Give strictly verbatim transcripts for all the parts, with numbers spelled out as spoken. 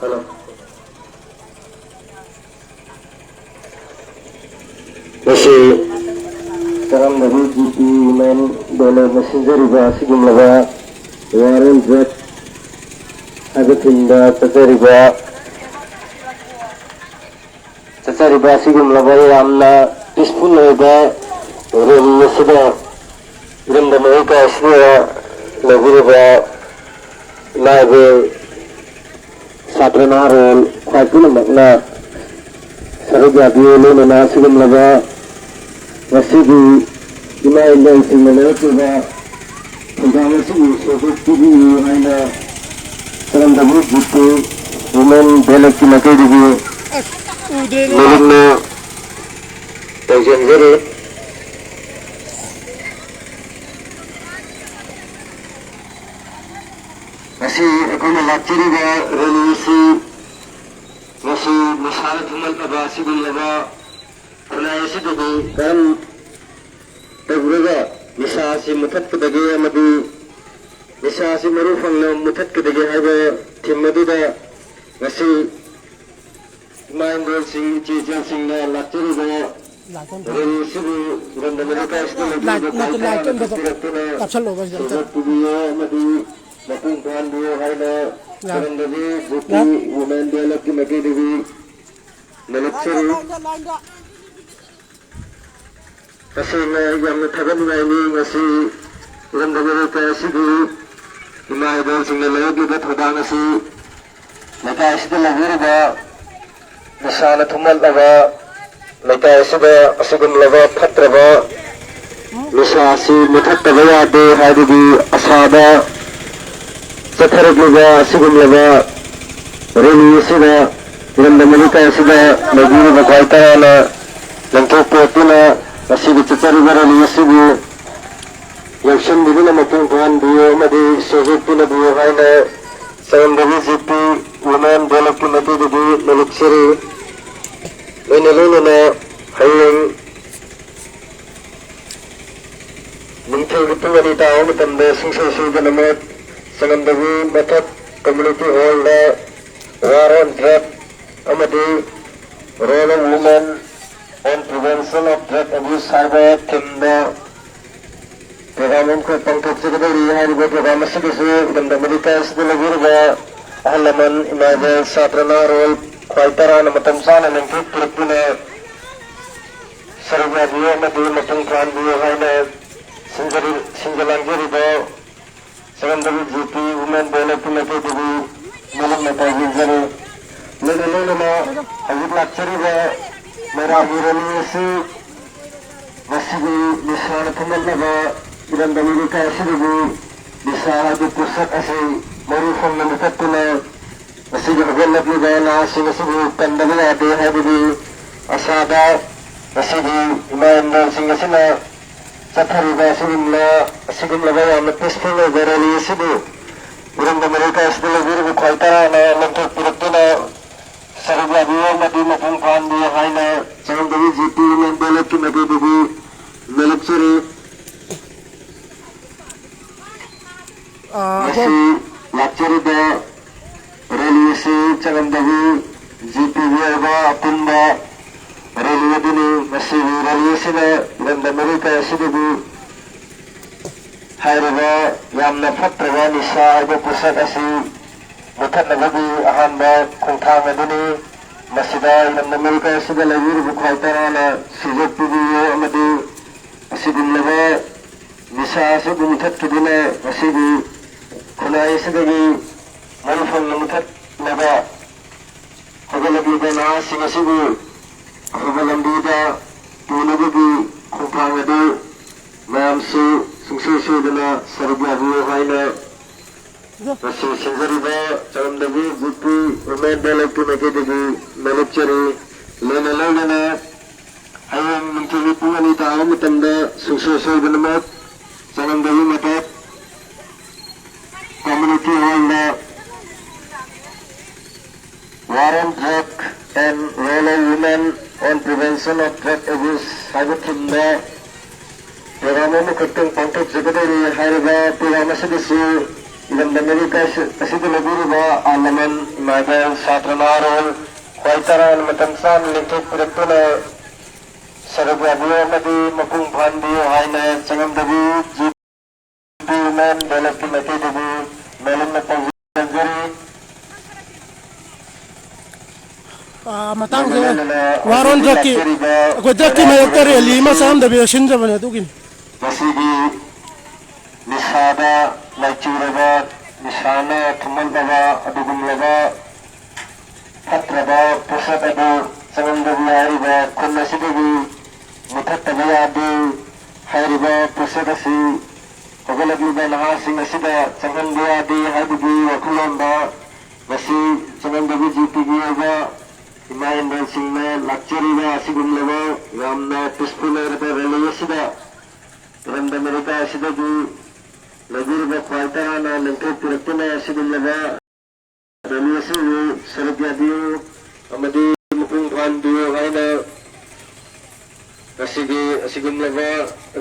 Hello. ꯃꯁꯤ ꯀꯔꯝꯗꯕꯤ G P women ꯗꯦꯂꯣꯅ ꯁꯤꯟꯖꯔꯤꯕ ꯑꯁꯤꯒꯨꯝꯂꯕ world drug ꯍꯥꯏꯕ ꯊꯤꯝꯗ ꯆꯠꯆꯔꯤꯕ, ꯆꯠꯆꯔꯤꯕ ꯑꯁꯤꯒꯨꯝꯂꯕ ꯌꯥꯝꯅ ꯄꯤꯁꯐꯨꯜ ꯑꯣꯏꯕ ꯔꯦꯂꯤ ꯑꯁꯤꯗ ꯏꯔꯝꯗꯝ ꯑꯃꯠꯇ ꯑꯁꯤꯗ ꯂꯩꯕꯤꯔꯤꯕ ꯏꯃꯥ ꯏꯕꯦꯜ ꯁꯥꯇ꯭ꯔ ꯅꯍꯥꯔꯣꯜ ꯈ꯭ꯋꯥꯏ ꯄꯨꯝꯅꯃꯛꯅ ꯁꯔꯨꯛ ꯌꯥꯕꯤꯌꯨ꯫ ꯂꯣꯏꯅꯅ ꯑꯁꯤꯒꯨꯝꯂꯕ ꯉꯁꯤꯒꯤ ꯏꯃꯥ ꯏꯕꯦꯜꯁꯤꯡꯅ ꯂꯦꯞꯄꯤꯕ ꯊꯧꯗꯥꯡ ꯑꯁꯤꯕꯨ ꯁꯧꯒꯠꯄꯤꯕꯤꯌꯨ ꯍꯥꯏꯅ ꯀꯔꯝꯗꯕꯤ ꯖꯤ ꯄꯤ ꯋꯨꯃꯦꯟ ꯗꯦꯂꯣꯒꯤ ꯃꯥꯏꯀꯩꯗꯒꯤ ꯎꯗ꯭ꯔꯦꯅꯦ꯫ ꯅꯣꯂꯨꯛꯅ ꯇꯧꯖꯅꯤꯡꯖꯔꯤ꯫ ꯉꯁꯤ ꯑꯩꯈꯣꯏꯅ ꯂꯥꯛꯆꯔꯤꯕ ꯔꯦꯂꯤ ꯑꯁꯤ ꯉꯁꯤ ꯅꯤꯁꯥꯅ ꯊꯨꯝꯍꯠꯂꯕ ꯑꯁꯤꯒꯨꯝꯂꯕ ꯈꯨꯟꯅꯥꯏ ꯑꯁꯤꯗꯗꯤ ꯀꯔꯝ ꯇꯧꯔꯒ ꯅꯤꯁꯥ ꯑꯁꯤ ꯃꯨꯊꯠꯀꯗꯒꯦ ꯑꯃꯗꯤ ꯅꯤꯁꯥ ꯑꯁꯤ ꯃꯔꯨ ꯐꯪꯅ ꯃꯨꯊꯠꯀꯗꯒꯦ ꯍꯥꯏꯕ ꯊꯤꯝ ꯑꯗꯨꯗ ꯉꯁꯤ ꯏꯃꯥ ꯏꯕꯦꯜꯁꯤꯡ, ꯏꯆꯦ ꯏꯆꯜꯁꯤꯡꯅ ꯂꯥꯛꯆꯔꯤꯕ ꯂꯥꯏꯠ ꯑꯝꯇ ꯔꯦꯂꯤ ꯑꯁꯤꯕꯨ ꯏꯔꯝꯗꯝ ꯂꯩꯀꯥꯏ ꯑꯁꯤꯗ ꯂꯥꯏꯠ ꯂꯩꯕꯤꯔꯤꯕ ꯅꯠꯇꯦ, ꯂꯥꯏꯠ ꯀꯥꯏꯊꯔꯥꯅ ꯑꯝꯇ ꯄꯤꯕꯤꯔꯛꯇꯨꯅ ꯇꯞꯁꯜꯂꯣ, ꯕꯁ ꯑꯝꯇ꯫ ꯁꯧꯒꯠꯄꯤꯕꯤꯌꯣ ꯑꯃꯗꯤ ꯃꯄꯨꯡ ꯐꯥꯍꯟꯕꯤꯌꯣ ꯍꯥꯏꯅ ꯌꯥꯔꯦ꯫ ꯈꯨꯔꯨꯝꯖꯔꯤ꯫ ꯖꯤ ꯄꯤ ꯌꯥꯔꯦ꯫ ꯋꯨꯃꯦꯟ ꯗꯦꯂꯣꯒꯤ ꯃꯥꯏꯀꯩꯗꯒꯤ ꯅꯣꯂꯨꯛꯆꯔꯤ꯫ ꯂꯥꯏꯟꯗ, ꯂꯥꯏꯟꯗ꯫ ꯇꯁꯦꯡꯅ ꯌꯥꯝꯅ ꯊꯥꯒꯠꯅꯤꯡꯉꯥꯏꯅꯤ꯫ ꯉꯁꯤ ꯏꯔꯝꯗꯝ ꯂꯩꯀꯥꯏ ꯑꯁꯤꯒꯤ ꯏꯃꯥ ꯏꯕꯦꯜꯁꯤꯡꯅ ꯂꯧꯔꯤꯕ ꯊꯧꯗꯥꯡ ꯑꯁꯤ ꯂꯩꯀꯥꯏ ꯑꯁꯤꯗ ꯂꯩꯕꯤꯔꯤꯕ ꯅꯤꯁꯥꯅ ꯊꯨꯝꯍꯠꯂꯕ ꯂꯩꯀꯥꯏ ꯑꯁꯤꯗ ꯑꯁꯤꯒꯨꯝꯂꯕ ꯐꯠꯇ꯭ꯔꯕ ꯅꯤꯁꯥ ꯑꯁꯤ ꯃꯨꯊꯠꯇꯕ ꯌꯥꯗꯦ ꯍꯥꯏꯕꯒꯤ ꯑꯁꯥꯗ ꯆꯠꯊꯔꯛꯂꯤꯕ ꯑꯁꯤꯒꯨꯝꯂꯕ ꯔꯦꯂꯤ ꯑꯁꯤꯗ ꯏꯔꯝꯗꯝ ꯂꯩꯀꯥꯏ ꯑꯁꯤꯗ ꯂꯩꯕꯤꯔꯤꯕ ꯈ꯭ꯋꯥꯏ ꯇꯔꯥꯅ ꯂꯦꯡꯊꯣꯛꯄꯤꯔꯛꯇꯨꯅ ꯉꯁꯤꯒꯤ ꯆꯠꯆꯔꯤꯕ ꯔꯦꯂꯤ ꯑꯁꯤꯕꯨ ꯌꯥꯎꯁꯪꯕꯤꯗꯨꯅ ꯃꯄꯨꯡ ꯐꯥꯍꯟꯕꯤꯌꯨ ꯑꯃꯗꯤ ꯁꯧꯒꯠꯄꯤꯅꯕꯤꯌꯨ ꯍꯥꯏꯅ ꯆꯥꯎꯔꯝꯗꯕ ꯖꯤ ꯄꯤ ꯋꯨꯃꯦꯟ ꯗꯦꯂꯣꯒꯤ ꯃꯥꯏꯀꯩꯗꯒꯤ ꯅꯣꯂꯨꯛꯆꯔꯤ꯫ ꯂꯣꯏꯅ ꯂꯣꯏꯅꯅ ꯍꯌꯦꯡ ꯅꯨꯡꯊꯤꯜꯒꯤ ꯄꯨꯡ ꯑꯅꯤ ꯇꯥꯕ ꯃꯇꯝꯗ ꯁꯨꯡꯁꯣꯏ ꯁꯣꯏꯗꯅꯃꯛ ꯆꯉꯝꯗꯕꯤ ꯃꯊꯛ community hallꯗ War on Drug ꯑꯃꯗꯤ Role of Women on Prevention of Drug Abuse ꯍꯥꯏꯕ themeꯗ program ꯑꯃꯈꯛ ꯄꯥꯡꯊꯣꯛꯆꯒꯗꯧꯔꯤ꯫ ꯍꯥꯏꯔꯤꯕ program ꯑꯁꯤꯗꯁꯨ ꯏꯔꯝꯗꯝ ꯑꯃꯦꯔꯤꯀꯥ ꯑꯁꯤꯗ ꯂꯩꯕꯤꯔꯤꯕ ꯑꯍꯜ ꯂꯃꯟ, ꯏꯃꯥ ꯏꯕꯦꯜ, ꯁꯥꯇ꯭ꯔ ꯅꯍꯥꯔꯣꯜ ꯈ꯭ꯋꯥꯏ ꯇꯔꯥꯅ ꯃꯇꯝ ꯆꯥꯅ ꯂꯦꯡꯊꯣꯛꯄꯤꯔꯛꯇꯨꯅ ꯁꯔꯨꯛ ꯌꯥꯕꯤꯌꯨ ꯑꯃꯗꯤ ꯃꯄꯨꯡ ꯐꯥꯍꯟꯕꯤꯌꯨ ꯍꯥꯏꯅ ꯁꯤꯟꯖꯔꯤ-, ꯁꯤꯟꯖ ꯂꯥꯡꯖꯔꯤꯕ Changamdabi G P Women Development Committee ꯃꯔꯨꯞꯅ ꯇꯧꯕꯤꯖꯔꯤ꯫ ꯂꯣꯏꯅ ꯂꯣꯏꯅꯅ ꯍꯧꯖꯤꯛ ꯂꯥꯛꯆꯔꯤꯕ ꯃꯩꯔꯥꯒꯤ rally ꯑꯁꯤ ꯉꯁꯤꯒꯤ ꯅꯤꯁꯥꯅ ꯊꯨꯝꯂꯛꯂꯕ ꯏꯔꯝꯗꯝ ꯂꯩꯀꯥꯏ ꯑꯁꯤꯗꯒꯤ ꯅꯤꯁꯥ ꯍꯥꯏꯕ ꯄꯣꯠꯁꯛ ꯑꯁꯤ ꯃꯔꯨ ꯐꯪꯅ ꯃꯨꯊꯠꯇꯨꯅ ꯃꯁꯤꯒꯤ ꯍꯧꯒꯠꯂꯛꯂꯤꯕ ꯅꯍꯥꯁꯤꯡ ꯑꯁꯤꯕꯨ ꯀꯟꯗꯕ ꯌꯥꯗꯦ ꯍꯥꯏꯕꯒꯤ ꯑꯁꯥꯗ ꯉꯁꯤꯗꯤ ꯏꯃꯥ ꯏꯝꯗꯣꯜꯁꯤꯡ ꯑꯁꯤꯅ ꯆꯠꯊꯔꯤꯕ ꯑꯁꯤꯒꯨꯝꯂ-, ꯑꯁꯤꯒꯨꯝꯂꯕ ꯌꯥꯝꯅ peaceful ꯑꯣꯏꯕ rally ꯑꯁꯤꯕꯨ ꯏꯔꯝꯗꯝ ꯑꯃꯦꯔꯤꯀꯥ ꯑꯁꯤꯗ ꯂꯩꯕꯤꯔꯤꯕ ꯈ꯭ꯋꯥꯏ ꯇꯔꯥꯅ ꯂꯦꯡꯊꯣꯛꯄꯤꯔꯛꯇꯨꯅ ꯁꯔꯨꯛ ꯌꯥꯕꯤꯌꯨ ꯑꯃꯗꯤ ꯃꯄꯨꯡ ꯐꯥꯍꯟꯕꯤꯌꯨ ꯍꯥꯏꯅ ꯆꯉꯝꯗꯕꯤ ꯖꯤ ꯄꯤ Women Development Committeeꯗꯒꯤ ꯅꯣꯂꯨꯛꯆꯔꯤ꯫ ꯑꯥ, ꯉꯁꯤ ꯂꯥꯛꯆꯔꯤꯕ rally ꯑꯁꯤ ꯆꯉꯝꯗꯕꯤ ꯖꯤ ꯄꯤꯒꯤ ꯑꯣꯏꯕ ꯑꯄꯨꯟꯕ rally ꯑꯗꯨꯅꯤ꯫ ꯉꯁꯤꯒꯤ rally ꯑꯁꯤꯅ ꯏꯔꯝꯗꯝ ꯑꯃꯦꯔꯤꯀꯥ ꯑꯁꯤꯗꯒꯤ ꯍꯥꯏꯔꯤꯕ ꯌꯥꯝꯅ ꯐꯠꯇ꯭ꯔꯕ ꯅꯤꯁꯥ ꯍꯥꯏꯕ ꯄꯣꯠꯁꯛ ꯑꯁꯤ ꯃꯨꯊꯠꯅꯕꯒꯤ ꯑꯍꯥꯟꯕ ꯈꯣꯡꯊꯥꯡ ꯑꯗꯨꯅꯤ꯫ ꯃꯁꯤꯗ ꯏꯔꯝꯗꯝ ꯑꯃꯦꯔꯤꯀꯥ ꯑꯁꯤꯗ ꯂꯩꯕꯤꯔꯤꯕ ꯈ꯭ꯋꯥꯏ ꯇꯔꯥꯅ ꯁꯔꯨꯛ ꯄꯨꯕꯤꯌꯨ ꯑꯃꯗꯤ ꯑꯁꯤꯒꯨꯝꯂꯕ ꯅꯤꯁꯥ ꯑꯁꯤꯕꯨ ꯃꯨꯊꯠꯈꯤꯗꯨꯅ ꯉꯁꯤꯗꯤ ꯈꯨꯟꯅꯥꯏ ꯑꯁꯤꯗꯒꯤ ꯃꯔꯨ ꯐꯪꯅ ꯃꯨꯊꯠꯅꯕ ꯍꯧꯒꯠꯂꯛꯂꯤꯕ ꯅꯍꯥꯁꯤꯡ ꯑꯁꯤꯕꯨ ꯑꯐꯕ ꯂꯝꯕꯤꯗ ꯄꯨꯅꯕꯒꯤ ꯈꯣꯡꯊꯥꯡ ꯑꯗꯨ ꯃꯌꯥꯝꯁꯨ ꯁꯨꯡꯁꯣꯏ ꯁꯣꯏꯗꯅ ꯁꯔꯨꯛ ꯌꯥꯕꯤꯌꯨ ꯍꯥꯏꯅ ꯉꯁꯤ ꯁꯤꯟꯖꯔꯤꯕ Changamdabi G P Women Development Committeeꯗꯒꯤ ꯅꯣꯂꯨꯛꯆꯔꯤ꯫ ꯂꯣꯏꯅ ꯂꯣꯏꯅꯅ ꯍꯌꯦꯡ ꯅꯨꯡꯊꯤꯜꯒꯤ ꯄꯨꯡ ꯑꯅꯤ ꯇꯥꯕ ꯃꯇꯝꯗ ꯁꯨꯡꯁꯣꯏ ꯁꯣꯏꯗꯅꯃꯛ ꯆꯉꯝꯗꯕꯤ ꯃꯊꯛ community hallꯗ War on Drug and Role of Women on Prevention of Drug Abuse ꯍꯥꯏꯕ ꯊꯤꯝꯗ ꯄ꯭ꯔꯣꯒ꯭ꯔꯥꯝ ꯑꯃꯈꯛꯇꯪ ꯄꯥꯡꯊꯣꯛꯆꯒꯗꯧꯔꯤ꯫ ꯍꯥꯏꯔꯤꯕ ꯄ꯭ꯔꯣꯒ꯭ꯔꯥꯝ ꯑꯁꯤꯗꯁꯨ ꯏꯔꯝꯗꯝ ꯑꯁꯤꯗ ꯂꯩꯕꯤꯔꯤꯕ ꯑꯍꯜ ꯂꯃꯟ, ꯏꯃꯥ ꯏꯕꯦꯜ, ꯁꯥꯇ꯭ꯔ ꯅꯍꯥꯔꯣꯜ ꯈ꯭ꯋꯥꯏ ꯇꯔꯥꯅ ꯃꯇꯝ ꯆꯥꯅ ꯂꯦꯡꯊꯣꯛꯄꯤꯔꯛꯇꯨꯅ ꯁꯔꯨꯛ ꯌꯥꯕꯤꯌꯨ ꯑꯃꯗꯤ ꯃꯄꯨꯡ ꯐꯥꯍꯟꯕꯤꯌꯨ ꯍꯥꯏꯅ ꯆꯉꯝꯗꯕꯤ ꯖꯤ ꯄꯤ ꯋꯨꯃꯦꯟ ꯗꯦꯂꯞꯀꯤ ꯃꯥꯏꯀꯩꯗꯒꯤ ꯃꯦꯂꯝꯅ ꯄꯥꯎꯖꯦꯜ ꯄꯤꯖꯔꯤ꯫ ꯑꯥ, ꯃꯇꯥꯡꯁꯦ ꯂꯣꯏꯅꯅ ꯋꯥꯔꯣꯟ ꯍꯧꯖꯤꯛ ꯗ꯭ꯔꯛꯀꯤ, ꯂꯥꯛꯆꯔꯤꯕ ꯑꯩꯈꯣꯏ ꯗ꯭ꯔꯛꯀꯤ ꯃꯦꯂꯥ ꯃꯥꯌꯣꯛꯇ ꯔꯦꯂꯤ ꯑꯃ ꯆꯪꯉꯝꯗꯕꯤ ꯁꯤꯟꯖꯕꯅꯦ, ꯑꯗꯨꯒꯤꯅꯤ꯫ ꯉꯁꯤꯒꯤ ꯅꯤꯁꯥꯗ ꯂꯥꯏꯆꯨꯔꯕ, ꯅꯤꯁꯥꯅ ꯊꯨꯝꯍꯜꯂꯕ ꯑꯗꯨꯒꯨꯝꯂꯕ ꯐꯠꯇ꯭ꯔꯕ ꯄꯣꯠꯁꯛ ꯑꯗꯨ ꯆꯪꯍꯟꯗꯕ ꯍꯥꯏꯔꯤꯕ ꯈꯨꯟ ꯑꯁꯤꯗꯒꯤ ꯃꯨꯊꯠꯇꯕ ꯌꯥꯗꯦ꯫ ꯍꯥꯏꯔꯤꯕ ꯄꯣꯠꯁꯛ ꯑꯁꯤ ꯍꯧꯒꯠꯂꯛꯂꯤꯕ ꯅꯍꯥꯁꯤꯡ ꯑꯁꯤꯗ ꯆꯪꯍꯟꯕ ꯌꯥꯗꯦ ꯍꯥꯏꯕꯒꯤ ꯋꯥꯈꯜꯂꯣꯟꯗ ꯉꯁꯤ ꯆꯉꯝꯗꯕꯤ ꯖꯤ ꯄꯤꯒꯤ ꯑꯣꯏꯕ ꯏꯃꯥ ꯏꯕꯦꯜꯁꯤꯡꯅ ꯂꯥꯛꯆꯔꯤꯕ ꯑꯁꯤꯒꯨꯝꯂꯕ ꯌꯥꯝꯅ ꯄꯤꯁꯐꯨꯜ ꯑꯣꯏꯔꯕ ꯔꯦꯂꯤ ꯑꯁꯤꯗ ꯏꯔꯝꯗꯝ ꯑꯃꯦꯔꯤꯀꯥ ꯑꯁꯤꯗꯒꯤ ꯂꯩꯕꯤꯔꯤꯕ ꯈ꯭ꯋꯥꯏ ꯇꯔꯥꯅ ꯂꯦꯡꯊꯣꯛꯄꯤꯔꯛꯇꯨꯅ ꯑꯁꯤꯒꯨꯝꯂꯕ ꯔꯦꯂꯤ ꯑꯁꯤꯕꯨ ꯁꯔꯨꯛ ꯌꯥꯕꯤꯌꯨ ꯑꯃꯗꯤ ꯃꯄꯨꯡ ꯐꯥꯍꯟꯕꯤꯌꯨ ꯍꯥꯏꯅ ꯉꯁꯤꯒꯤ ꯑꯁꯤꯒꯨꯝꯂꯕ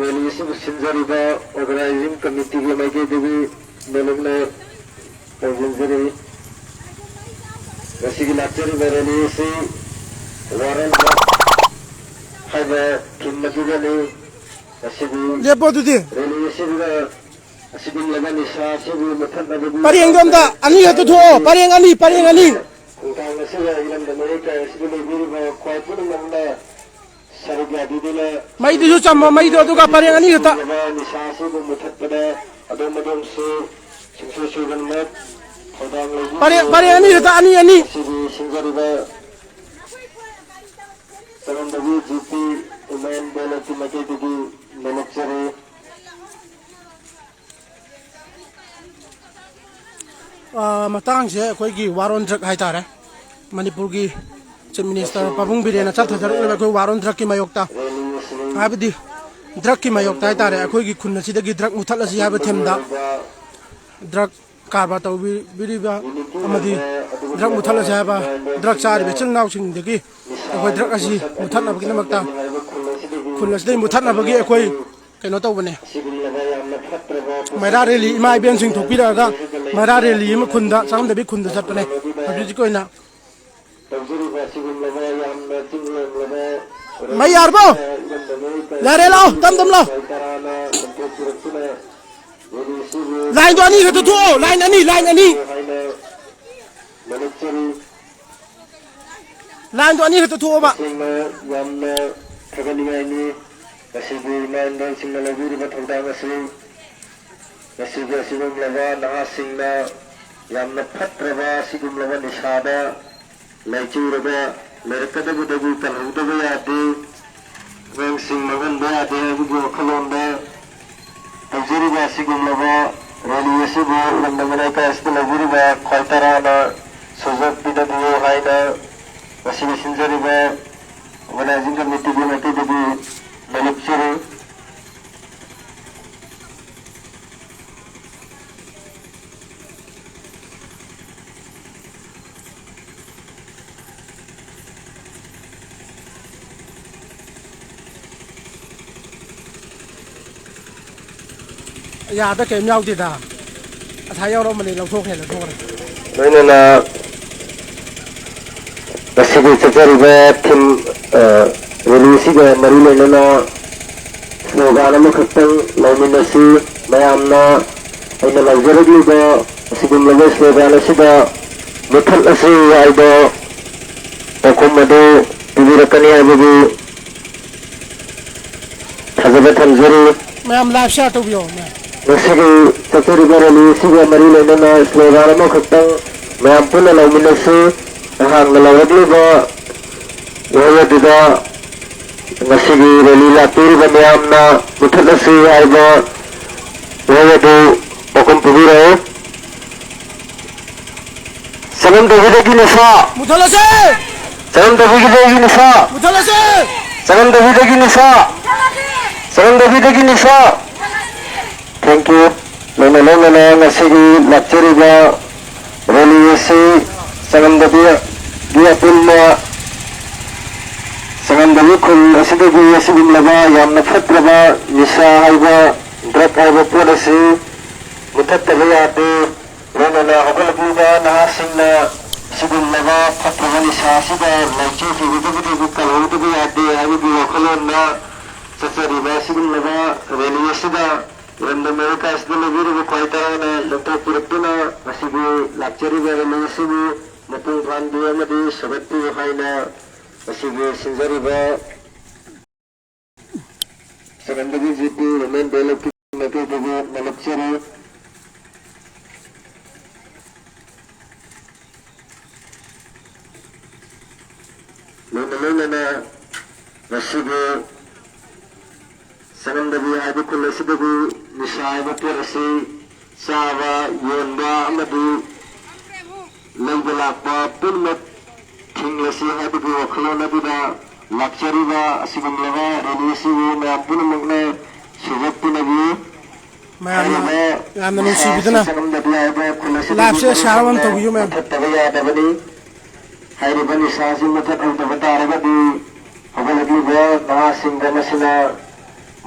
ꯔꯦꯂꯤ ꯑꯁꯤꯕꯨ ꯁꯤꯟꯖꯔꯤꯕ ꯑꯣꯔꯒꯅꯥꯏꯖꯤꯡ ꯀꯃꯤꯇꯤꯒꯤ ꯃꯥꯏꯀꯩꯗꯒꯤ ꯃꯦꯂꯝꯅ ꯄꯥꯎꯖꯦꯜꯖꯔꯤ꯫ ꯉꯁꯤꯒꯤ ꯂꯥꯛꯆꯔꯤꯕ ꯔꯦꯂꯤ ꯑꯁꯤ ꯋꯥꯔꯜ ꯍꯥꯏꯕ ꯊꯤꯝ ꯑꯗꯨꯒꯅꯤ꯫ ꯉꯁꯤꯒꯤ ꯂꯦꯞꯄꯣ ꯑꯗꯨꯗꯤ꯫ ꯔꯦꯂꯤ ꯑꯁꯤꯗ ꯑꯁꯤꯒꯨꯝꯂꯕ ꯅꯤꯁꯥ ꯑꯁꯤꯕꯨ ꯃꯨꯊꯠꯅꯕꯒꯤ ꯄꯔꯦꯡꯗꯣ ꯑꯝꯇ ꯑꯅꯤ ꯈꯛꯇ ꯊꯣꯛꯑꯣ, ꯄꯔꯦꯡ ꯑꯅꯤ, ꯄꯔꯦꯡ ꯑꯅꯤ꯫ ꯈꯣꯡꯊꯥꯡ ꯑꯁꯤꯗ ꯏꯔꯝꯗꯝ ꯑꯃꯦꯔꯤꯀꯥ ꯑꯁꯤꯗ ꯂꯩꯕꯤꯔꯤꯕ ꯈ꯭ꯋꯥꯏ ꯄꯨꯝꯅꯃꯛꯅ ꯁꯔꯨꯛ ꯌꯥꯕꯤꯗꯨꯅ ꯃꯩꯗꯨꯁꯨ ꯆꯝꯃꯣ, ꯃꯩꯗꯣ, ꯑꯗꯨꯒ ꯄꯔꯦꯡ ꯑꯅꯤ ꯈꯛꯇ꯫ ꯅꯤꯁꯥ ꯑꯁꯤꯕꯨ ꯃꯨꯊꯠꯄꯗ ꯑꯗꯣꯝ ꯑꯗꯣꯝꯁꯨ ꯁꯨꯡꯁꯣꯏ ꯁꯣꯏꯗꯅꯃꯛ ꯊꯧꯗꯥꯡ ꯂꯧꯕꯤꯌꯨ꯫ ꯄꯔꯦꯡ, ꯄꯔꯦꯡ ꯑꯅꯤ ꯈꯛꯇ, ꯑꯅꯤ, ꯑꯅꯤ꯫ ꯉꯁꯤꯒꯤ ꯁꯤꯟꯖꯔꯤꯕ ꯆꯉꯝꯗꯕꯤ ꯖꯤ ꯄꯤ ꯋꯨꯃꯦꯟ ꯗꯦꯂꯞꯀꯤ ꯃꯥꯏꯀꯩꯗꯒꯤ ꯅꯣꯂꯨꯛꯆꯔꯤ꯫ ꯑ, ꯃꯇꯥꯡꯁꯦ ꯑꯩꯈꯣꯏꯒꯤ ꯋꯥꯔ ꯑꯣꯟ ꯗ꯭ꯔꯛ ꯍꯥꯏꯇꯥꯔꯦ꯫ ꯃꯅꯤꯄꯨꯔꯒꯤ ꯆꯤꯐ ꯃꯤꯅꯤꯁꯇꯔ ꯄꯥꯕꯨꯡ ꯕꯤꯔꯦꯟꯅ ꯆꯠꯊꯖꯔꯛꯂꯤꯕ ꯑꯩꯈꯣꯏ ꯋꯥꯔ ꯑꯣꯟ ꯗ꯭ꯔꯛꯀꯤ ꯃꯥꯌꯣꯛꯇ, ꯍꯥꯏꯕꯗꯤ ꯗ꯭ꯔꯛꯀꯤ ꯃꯥꯌꯣꯛꯇ ꯍꯥꯏꯇꯥꯔꯦ, ꯑꯩꯈꯣꯏꯒꯤ ꯈꯨꯟ ꯑꯁꯤꯗꯒꯤ ꯗ꯭ꯔꯛ ꯃꯨꯊꯠꯂꯁꯤ ꯍꯥꯏꯕ ꯊꯤꯝꯗ ꯗ꯭ꯔꯛ ꯀꯔꯕꯥꯔ ꯇꯧꯕꯤꯔꯤꯕ ꯑꯃꯗꯤ ꯗ꯭ꯔꯒ ꯃꯨꯊꯠꯂꯁꯦ ꯍꯥꯏꯕ, ꯗ꯭ꯔꯒ ꯆꯥꯔꯤꯕ ꯏꯆꯤꯜ ꯏꯅꯥꯎꯁꯤꯡꯗꯒꯤ ꯑꯩꯈꯣꯏ ꯗ꯭ꯔꯒ ꯑꯁꯤ ꯃꯨꯊꯠꯅꯕꯒꯤꯗꯃꯛꯇ, ꯈꯨꯜ ꯑꯁꯤꯗꯒꯤ ꯃꯨꯊꯠꯅꯕꯒꯤ ꯑꯩꯈꯣꯏ ꯀꯩꯅꯣ ꯇꯧꯕꯅꯦ꯫ ꯃꯩꯔꯥ ꯔꯦꯂꯤ, ꯏꯃꯥ ꯏꯕꯦꯟꯁꯤꯡ ꯊꯣꯛꯄꯤꯔꯛꯑꯒ ꯃꯩꯔꯥ ꯔꯦꯂꯤ ꯑꯃ ꯈꯨꯟꯗ, ꯆꯥꯛꯍꯟꯗꯕꯤ ꯈꯨꯟꯗ ꯆꯠꯄꯅꯦ꯫ ꯍꯧꯖꯤꯛ ꯍꯧꯖꯤꯛꯀꯤ ꯑꯣꯏꯅ ꯇꯧꯖꯔꯤꯕ ꯑꯁꯤꯒꯨꯝꯂꯕ ꯌꯥꯝꯅ ꯆꯤꯡ ꯂꯦꯝꯂꯕ ꯃꯩ ꯌꯥꯔꯕꯣ? ꯏꯔꯝꯗꯝ ꯑꯣꯏ ꯌꯥꯔꯦ, ꯂꯥꯛꯑꯣ, ꯇꯞ ꯇꯞ ꯂꯥꯛꯑꯣ꯫ ꯇꯔꯥꯅ ꯂꯥꯟꯊꯣꯛꯄꯤꯔꯛꯇꯨꯅ ꯂꯦꯂꯤ ꯑꯁꯤꯕꯨ ꯂꯥꯏꯟꯗꯣ ꯑꯅꯤꯈꯛꯇ ꯊꯣꯛꯑꯣ, ꯂꯥꯏꯟ ꯑꯅꯤ, ꯂꯥꯏꯟ ꯑꯅꯤ꯫ ꯍꯥꯏꯅ ꯃꯅꯤꯄꯨꯔꯤ ꯂꯥꯏꯟꯗꯣ ꯑꯅꯤꯈꯛꯇ ꯊꯣꯛꯑꯣꯕ꯫ ꯇꯁꯦꯡꯅ ꯌꯥꯝꯅ ꯊꯥꯒꯠꯅꯤꯡꯉꯥꯏꯅꯤ꯫ ꯉꯁꯤꯒꯤ ꯏꯃꯥ ꯏꯕꯦꯟꯁꯤꯡꯅ ꯂꯧꯕꯤꯔꯤꯕ ꯊꯧꯗꯥꯡ ꯑꯁꯤ ꯉꯁꯤꯒꯤ ꯑꯁꯤꯒꯨꯝꯂꯕ ꯅꯍꯥꯁꯤꯡꯅ ꯌꯥꯝꯅ ꯐꯠꯇ꯭ꯔꯕ ꯑꯁꯤꯒꯨꯝꯂꯕ ꯅꯤꯁꯥꯗ ꯂꯥꯏꯆꯨꯔꯒ ꯂꯩꯔꯛꯀꯗꯕꯗꯒꯤ ꯀꯜꯍꯧꯗꯕ ꯌꯥꯗꯦ꯫ ꯑꯉꯥꯡꯁꯤꯡ ꯃꯥꯡꯍꯟꯕ ꯌꯥꯗꯦ ꯍꯥꯏꯕꯒꯤ ꯋꯥꯈꯜꯂꯣꯟꯗ ꯇꯧꯖꯔꯤꯕ ꯑꯁꯤꯒꯨꯝꯂꯕ ꯔꯦꯂꯤ ꯑꯁꯤꯕꯨ ꯏꯔꯝꯗꯝ ꯂꯩꯀꯥꯏ ꯑꯁꯤꯗ ꯂꯩꯕꯤꯔꯤꯕ ꯈ꯭ꯋꯥꯏ ꯇꯔꯥꯅ ꯁꯧꯒꯠꯄꯤꯅꯕꯤꯌꯨ ꯍꯥꯏꯅ ꯉꯁꯤꯒꯤ ꯁꯤꯟꯖꯔꯤꯕ ꯑꯣꯔꯒꯅꯥꯏꯖꯤꯡ ꯀꯃꯤꯇꯤꯒꯤ ꯃꯥꯏꯀꯩꯗꯒꯤ ꯅꯣꯂꯨꯛꯆꯔꯤ꯫ ꯌꯥꯗ ꯀꯩꯝ ꯌꯥꯎꯗꯦꯗ꯫ ꯑꯁꯥ ꯌꯥꯎꯔꯝꯕꯅꯤ, ꯂꯧꯊꯣꯛꯈ꯭ꯔꯦ, ꯂꯧꯊꯣꯛꯈ꯭ꯔꯦ꯫ ꯂꯣꯏꯅꯅ ꯉꯁꯤꯒꯤ ꯆꯠꯆꯔꯤꯕ ꯊꯤꯝ, ꯑ, ꯔꯦꯂꯤꯁꯤꯒ ꯃꯔꯤ ꯂꯩꯅꯅ ꯁ꯭ꯂꯣꯒꯥꯟ ꯑꯃꯈꯛꯇꯪ ꯂꯧꯃꯤꯟꯅꯁꯤ꯫ ꯃꯌꯥꯝꯅ ꯑꯩꯅ ꯂꯧꯖꯔꯛꯂꯤꯕ ꯑꯁꯤꯒꯨꯝꯂꯕ ꯁ꯭ꯂꯣꯒꯥꯟ ꯑꯁꯤꯗ ꯃꯨꯊꯠꯂꯁꯤ ꯍꯥꯏꯕ ꯄꯥꯎꯈꯨꯝ ꯑꯗꯨ ꯄꯤꯕꯤꯔꯛꯀꯅꯤ ꯍꯥꯏꯕꯒꯤ ꯊꯥꯖꯕ ꯊꯝꯖꯔꯤ꯫ ꯃꯌꯥꯝ ꯂꯥꯏꯚ ꯁꯤꯌꯥꯔ ꯇꯧꯕꯤꯌꯣ, ꯃꯌꯥꯝ꯫ ꯉꯁꯤꯒꯤ ꯆꯠꯆꯔꯤꯕ ꯔꯦꯂꯤ ꯑꯁꯤꯒ ꯃꯔꯤ ꯂꯩꯅꯅ ꯁ꯭ꯂꯣꯒꯥꯟ ꯑꯃꯈꯛꯇꯪ ꯃꯌꯥꯝ ꯄꯨꯟꯅ ꯂꯧꯃꯤꯟꯅꯁꯤ꯫ ꯅꯍꯥꯛꯅ ꯂꯧꯔꯛꯂꯤꯕ ꯋꯥꯍꯩ ꯑꯗꯨꯗ ꯉꯁꯤꯒꯤ ꯔꯦꯂꯤ ꯂꯥꯛꯄꯤꯔꯤꯕ ꯃꯌꯥꯝꯅ ꯃꯨꯊꯠꯂꯁꯤ ꯍꯥꯏꯕ ꯋꯥꯍꯩ ꯑꯗꯨ ꯄꯥꯎꯈꯨꯝ ꯄꯤꯕꯤꯔꯛꯎ꯫ ꯆꯉꯝꯗꯕꯤꯗꯒꯤ ꯅꯤꯁꯥ! ꯃꯨꯊꯠꯂꯁꯦ! ꯆꯉꯝꯗꯕꯤꯗꯒꯤ ꯅꯤꯁꯥ! ꯃꯨꯊꯠꯂꯁꯦ! ꯆꯉꯝꯗꯕꯤꯗꯒꯤ ꯅꯤꯁꯥ! ꯆꯉꯝꯗꯕꯤꯗꯒꯤ ꯅꯤꯁꯥ! Thank you. ꯂꯣꯏꯅ ꯂꯣꯏꯅꯅ ꯉꯁꯤꯒꯤ ꯂꯥꯛꯆꯔꯤꯕ ꯔꯦꯂꯤ ꯑꯁꯤ ꯆꯉꯝꯗꯕꯤꯒꯤ ꯑꯄꯨꯟꯕ ꯆꯉꯝꯗꯕꯤ ꯈꯨꯜ ꯑꯁꯤꯗꯒꯤ ꯑꯁꯤꯒꯨꯝꯂꯕ ꯌꯥꯝꯅ ꯐꯠꯇ꯭ꯔꯕ ꯅꯤꯁꯥ ꯍꯥꯏꯕ, ꯗ꯭ꯔꯒ ꯍꯥꯏꯕ ꯄꯣꯠ ꯑꯁꯤ ꯃꯨꯊꯠꯇꯕ ꯌꯥꯗꯦ꯫ ꯂꯣꯏꯅꯅ ꯍꯧꯒꯠꯂꯛꯂꯤꯕ ꯅꯍꯥꯁꯤꯡꯅ ꯑꯁꯤꯒꯨꯝꯂꯕ ꯐꯠꯇ꯭ꯔꯕ ꯅꯤꯁꯥ ꯑꯁꯤꯗ ꯂꯥꯏꯆꯨꯈꯤꯒꯗꯕꯗꯒꯤ ꯀꯜꯍꯧꯗꯕ ꯌꯥꯗꯦ ꯍꯥꯏꯕꯒꯤ ꯋꯥꯈꯜꯂꯣꯟꯗ ꯆꯠꯆꯔꯤꯕ ꯑꯁꯤꯒꯨꯝꯂꯕ ꯔꯦꯂꯤ ꯑꯁꯤꯗ ꯏꯔꯝꯗꯝ ꯑꯃꯦꯔꯤꯀꯥ ꯑꯁꯤꯗ ꯂꯩꯕꯤꯔꯤꯕ ꯈ꯭ꯋꯥꯏ ꯇꯔꯥꯅ ꯂꯦꯞꯊꯣꯛꯄꯤꯔꯛꯇꯨꯅ ꯉꯁꯤꯒꯤ ꯂꯥꯛꯆꯔꯤꯕ ꯔꯦꯂꯤ ꯑꯁꯤꯕꯨ ꯃꯄꯨꯡ ꯐꯥꯍꯟꯕꯤꯌꯨ ꯑꯃꯗꯤ ꯁꯧꯒꯠꯄꯤꯌꯨ ꯍꯥꯏꯅ ꯉꯁꯤꯒꯤ ꯁꯤꯟꯖꯔꯤꯕ ꯆꯒꯟꯗꯒꯤ ꯖꯤ ꯄꯤ ꯋꯨꯃꯦꯟ ꯗꯦ ꯂꯦꯞꯊꯣꯛꯄꯤꯔꯛꯇꯨꯅ ꯃꯥꯏꯀꯩꯗꯒꯤ ꯅꯣꯂꯨꯛꯆꯔꯤ꯫ ꯂꯣꯏꯅ ꯂꯣꯏꯅꯅ ꯉꯁꯤꯒꯤ ꯆꯉꯝꯗꯕꯤ ꯍꯥꯏꯕ ꯈꯨꯜ ꯑꯁꯤꯗꯒꯤ ꯅꯤꯁꯥ ꯍꯥꯏꯕ ꯄꯣꯠ ꯑꯁꯤ ꯆꯥꯕ, ꯌꯣꯟꯕ ꯑꯃꯗꯤ ꯂꯩꯕ ꯂꯥꯛꯄ ꯄꯨꯝꯅꯃꯛ ꯊꯤꯡꯂꯁꯤ ꯍꯥꯏꯕꯒꯤ ꯋꯥꯈꯜꯂꯣꯟ ꯑꯗꯨꯗ ꯂꯥꯛꯆꯔꯤꯕ ꯑꯁꯤꯒꯨꯝꯂꯕ ꯔꯦꯂꯤ ꯑꯁꯤꯕꯨ ꯃꯌꯥꯝ ꯄꯨꯝꯅꯃꯛꯅ ꯁꯧꯒꯠꯄꯤꯅꯕꯤꯌꯨ꯫ ꯃꯌꯥꯝꯅ ꯍꯥꯏꯔꯤꯕ ꯌꯥꯝꯅ ꯅꯤꯁꯥ ꯅꯨꯡꯁꯤꯕꯤꯗꯨꯅ ꯑꯁꯤ ꯆꯉꯝꯗꯕꯤ ꯍꯥꯏꯕ ꯈꯨꯜ ꯑꯁꯤꯗꯒꯤ ꯂꯥꯏꯐꯁꯦ ꯁꯤꯌꯥꯔ ꯑꯃ ꯄꯨꯝꯅꯃꯛꯅ ꯇꯧꯕꯤꯌꯨ, ꯃꯌꯥꯝ꯫ ꯃꯨꯊꯠꯇꯕ ꯌꯥꯗꯕꯅꯤ꯫ ꯍꯥꯏꯔꯤꯕ ꯅꯤꯁꯥ ꯑꯁꯤ ꯃꯨꯊꯠꯍꯧꯗꯕ ꯇꯥꯔꯒꯗꯤ ꯍꯧꯒꯠꯂꯛꯂꯤꯕ ꯅꯍꯥꯁꯤꯡꯗ ꯃꯁꯤꯅ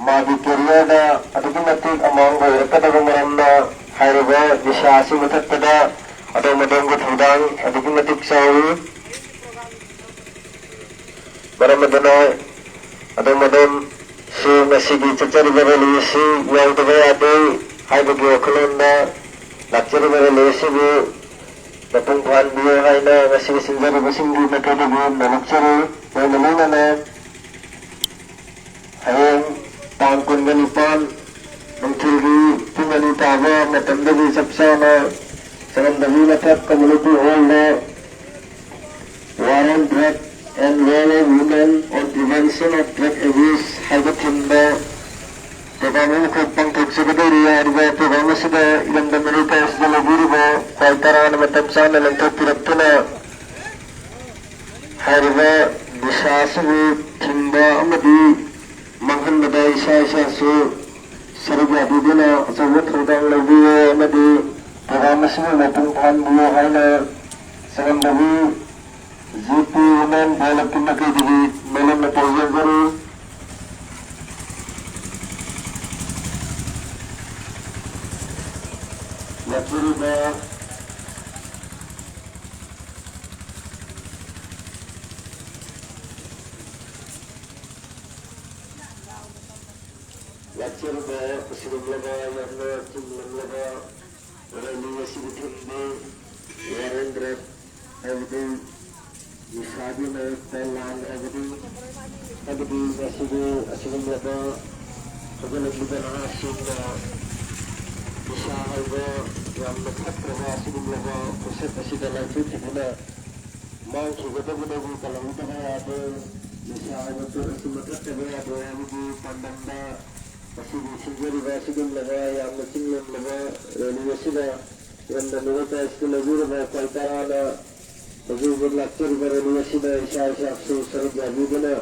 ꯃꯥꯒꯤ ꯀꯦꯔꯤꯌꯔꯗ ꯑꯗꯨꯛꯀꯤ ꯃꯇꯤꯛ ꯑꯃꯥꯡꯕ ꯑꯣꯏꯔꯛꯀꯗꯕ ꯃꯔꯝꯅ ꯍꯥꯏꯔꯤꯕ ꯅꯤꯁꯥ ꯑꯁꯤ ꯃꯨꯊꯠꯄꯗ ꯑꯗꯣꯝ ꯑꯗꯣꯝꯒꯤ ꯊꯧꯗꯥꯡ ꯑꯗꯨꯛꯀꯤ ꯃꯇꯤꯛ ꯆꯥꯎꯏ꯫ ꯃꯔꯝ ꯑꯗꯨꯅ ꯑꯗꯣꯝ ꯑꯗꯣꯝꯁꯨ ꯉꯁꯤꯒꯤ ꯆꯠꯆꯔꯤꯕ ꯔꯦꯂꯤ ꯑꯁꯤ ꯌꯥꯎꯗꯕ ꯌꯥꯗꯦ ꯍꯥꯏꯕꯒꯤ ꯋꯥꯈꯜꯂꯣꯟꯗ ꯂꯥꯛꯆꯔꯤꯕ ꯔꯦꯂꯤ ꯑꯁꯤꯕꯨ ꯃꯄꯨꯡ ꯐꯥꯍꯟꯕꯤꯌꯨ ꯍꯥꯏꯅ ꯉꯁꯤꯒꯤ ꯁꯤꯟꯖꯔꯤꯕꯁꯤꯡꯒꯤ ꯃꯥꯏꯀꯩꯗꯒꯤ ꯅꯣꯂꯨꯛꯆꯔꯤ꯫ ꯂꯣꯏꯅ ꯂꯣꯏꯅꯅ ꯍꯌꯦꯡ ꯇꯥꯡ ꯀꯨꯟꯒ ꯅꯤꯄꯥꯟ ꯅꯨꯡꯊꯤꯜꯒꯤ ꯄꯨꯡ ꯑꯅꯤ ꯇꯥꯕ ꯃꯇꯝꯗꯒꯤ ꯆꯞ ꯆꯥꯅ ꯆꯉꯝꯗꯕꯤ ꯃꯊꯛ ꯀꯝꯃ꯭ꯌꯨꯅꯤꯇꯤ ꯍꯣꯜꯗ War on Drug and Role of Women on Prevention of Drug Abuse ꯍꯥꯏꯕ ꯊꯤꯝꯗ ꯄ꯭ꯔꯣꯒ꯭ꯔꯥꯝ ꯑꯃꯈꯛ ꯄꯥꯡꯊꯣꯛꯆꯒꯗꯧꯔꯤ꯫ ꯍꯥꯏꯔꯤꯕ ꯄ꯭ꯔꯣꯒ꯭ꯔꯥꯝ ꯑꯁꯤꯗ ꯏꯔꯝꯗꯝ ꯑꯃꯦꯔꯤꯀꯥ ꯑꯁꯤꯗ ꯂꯩꯕꯤꯔꯤꯕ ꯈ꯭ꯋꯥꯏ ꯇꯔꯥꯅ ꯃꯇꯝ ꯆꯥꯅ ꯂꯦꯡꯊꯣꯛꯄꯤꯔꯛꯇꯨꯅ ꯍꯥꯏꯔꯤꯕ ꯅꯤꯁꯥ ꯑꯁꯤꯕꯨ ꯊꯤꯡꯕ ꯑꯃꯗꯤ ꯃꯥꯡꯍꯟꯕꯗ ꯏꯁꯥ ꯏꯁꯥꯁꯨ ꯁꯔꯨꯛ ꯌꯥꯕꯤꯗꯨꯅ ꯑꯆꯧꯕ ꯊꯧꯗꯥꯡ ꯂꯧꯕꯤꯌꯨ ꯑꯃꯗꯤ ꯄ꯭ꯔꯣꯒ꯭ꯔꯥꯝ ꯑꯁꯤꯕꯨ ꯃꯄꯨꯡ ꯐꯥꯍꯟꯕꯤꯌꯨ ꯍꯥꯏꯅ ꯆꯥꯟꯗꯕꯤ ꯖꯤ ꯄꯤ ꯋꯨꯃꯦꯟ ꯗꯦꯕꯂꯞꯀꯤ ꯃꯥꯏꯀꯩꯗꯒꯤ ꯃꯦꯂꯝꯅ ꯄꯥꯎꯖꯦꯟꯖꯔꯤ꯫ ꯂꯥꯛꯆꯔꯤꯕ ꯂꯥꯛꯆꯔꯤꯕ ꯑꯁꯤꯒꯨꯝꯂꯕ ꯌꯥꯝꯅ ꯆꯤꯡꯂꯝꯂꯕ ꯔꯦꯂꯤ ꯑꯁꯤꯒꯤ ꯊꯤꯝꯗꯤ ꯋꯥꯔꯦꯟꯗ꯭ꯔ ꯍꯥꯏꯕꯗꯤ ꯅꯤꯁꯥꯒꯤ ꯃꯥꯌꯣꯛꯇ ꯂꯥꯟ ꯍꯥꯏꯕꯗꯤ ꯍꯥꯏꯕꯗꯤ ꯉꯁꯤꯒꯤ ꯑꯁꯤꯒꯨꯝꯂꯕ ꯍꯧꯒꯠꯂꯛꯂꯤꯕ ꯅꯍꯥꯁꯤꯡꯅ ꯅꯤꯁꯥ ꯍꯥꯏꯕ ꯌꯥꯝꯅ ꯐꯠꯇ꯭ꯔꯕ ꯑꯁꯤꯒꯨꯝꯂꯕ ꯄꯣꯠꯁꯛ ꯑꯁꯤꯗ ꯂꯥꯏꯆꯨꯈꯤꯗꯨꯅ ꯃꯥꯡꯈꯤꯒꯗꯕꯗꯒꯤ ꯀꯜꯍꯧꯗꯕ ꯌꯥꯗꯦ꯫ ꯅꯤꯁꯥ ꯍꯥꯏꯕ ꯄꯣꯠ ꯑꯁꯤ ꯃꯨꯊꯠꯇꯕ ꯌꯥꯗꯦ ꯍꯥꯏꯕꯒꯤ ꯄꯥꯟꯗꯝꯗ ꯉꯁꯤꯒꯤ ꯁꯤꯟꯖꯔꯤꯕ ꯑꯁꯤꯒꯨꯝꯂꯕ ꯌꯥꯝꯅ ꯆꯤꯡꯂꯝꯂꯕ ꯔꯦꯂꯤ ꯑꯁꯤꯗ ꯏꯔꯝꯗꯝ ꯏꯃꯥ ꯂꯩꯀꯥꯏ ꯑꯁꯤꯗ ꯂꯩꯕꯤꯔꯤꯕ ꯑꯩꯈꯣꯏ ꯇꯔꯥꯅ ꯍꯧꯖꯤꯛ ꯍꯧꯖꯤꯛ ꯂꯥꯛꯆꯔꯤꯕ ꯔꯦꯂꯤ ꯑꯁꯤꯗ ꯏꯁꯥ ꯏꯁꯥꯁꯨ ꯁꯔꯨꯛ ꯌꯥꯕꯤꯗꯨꯅ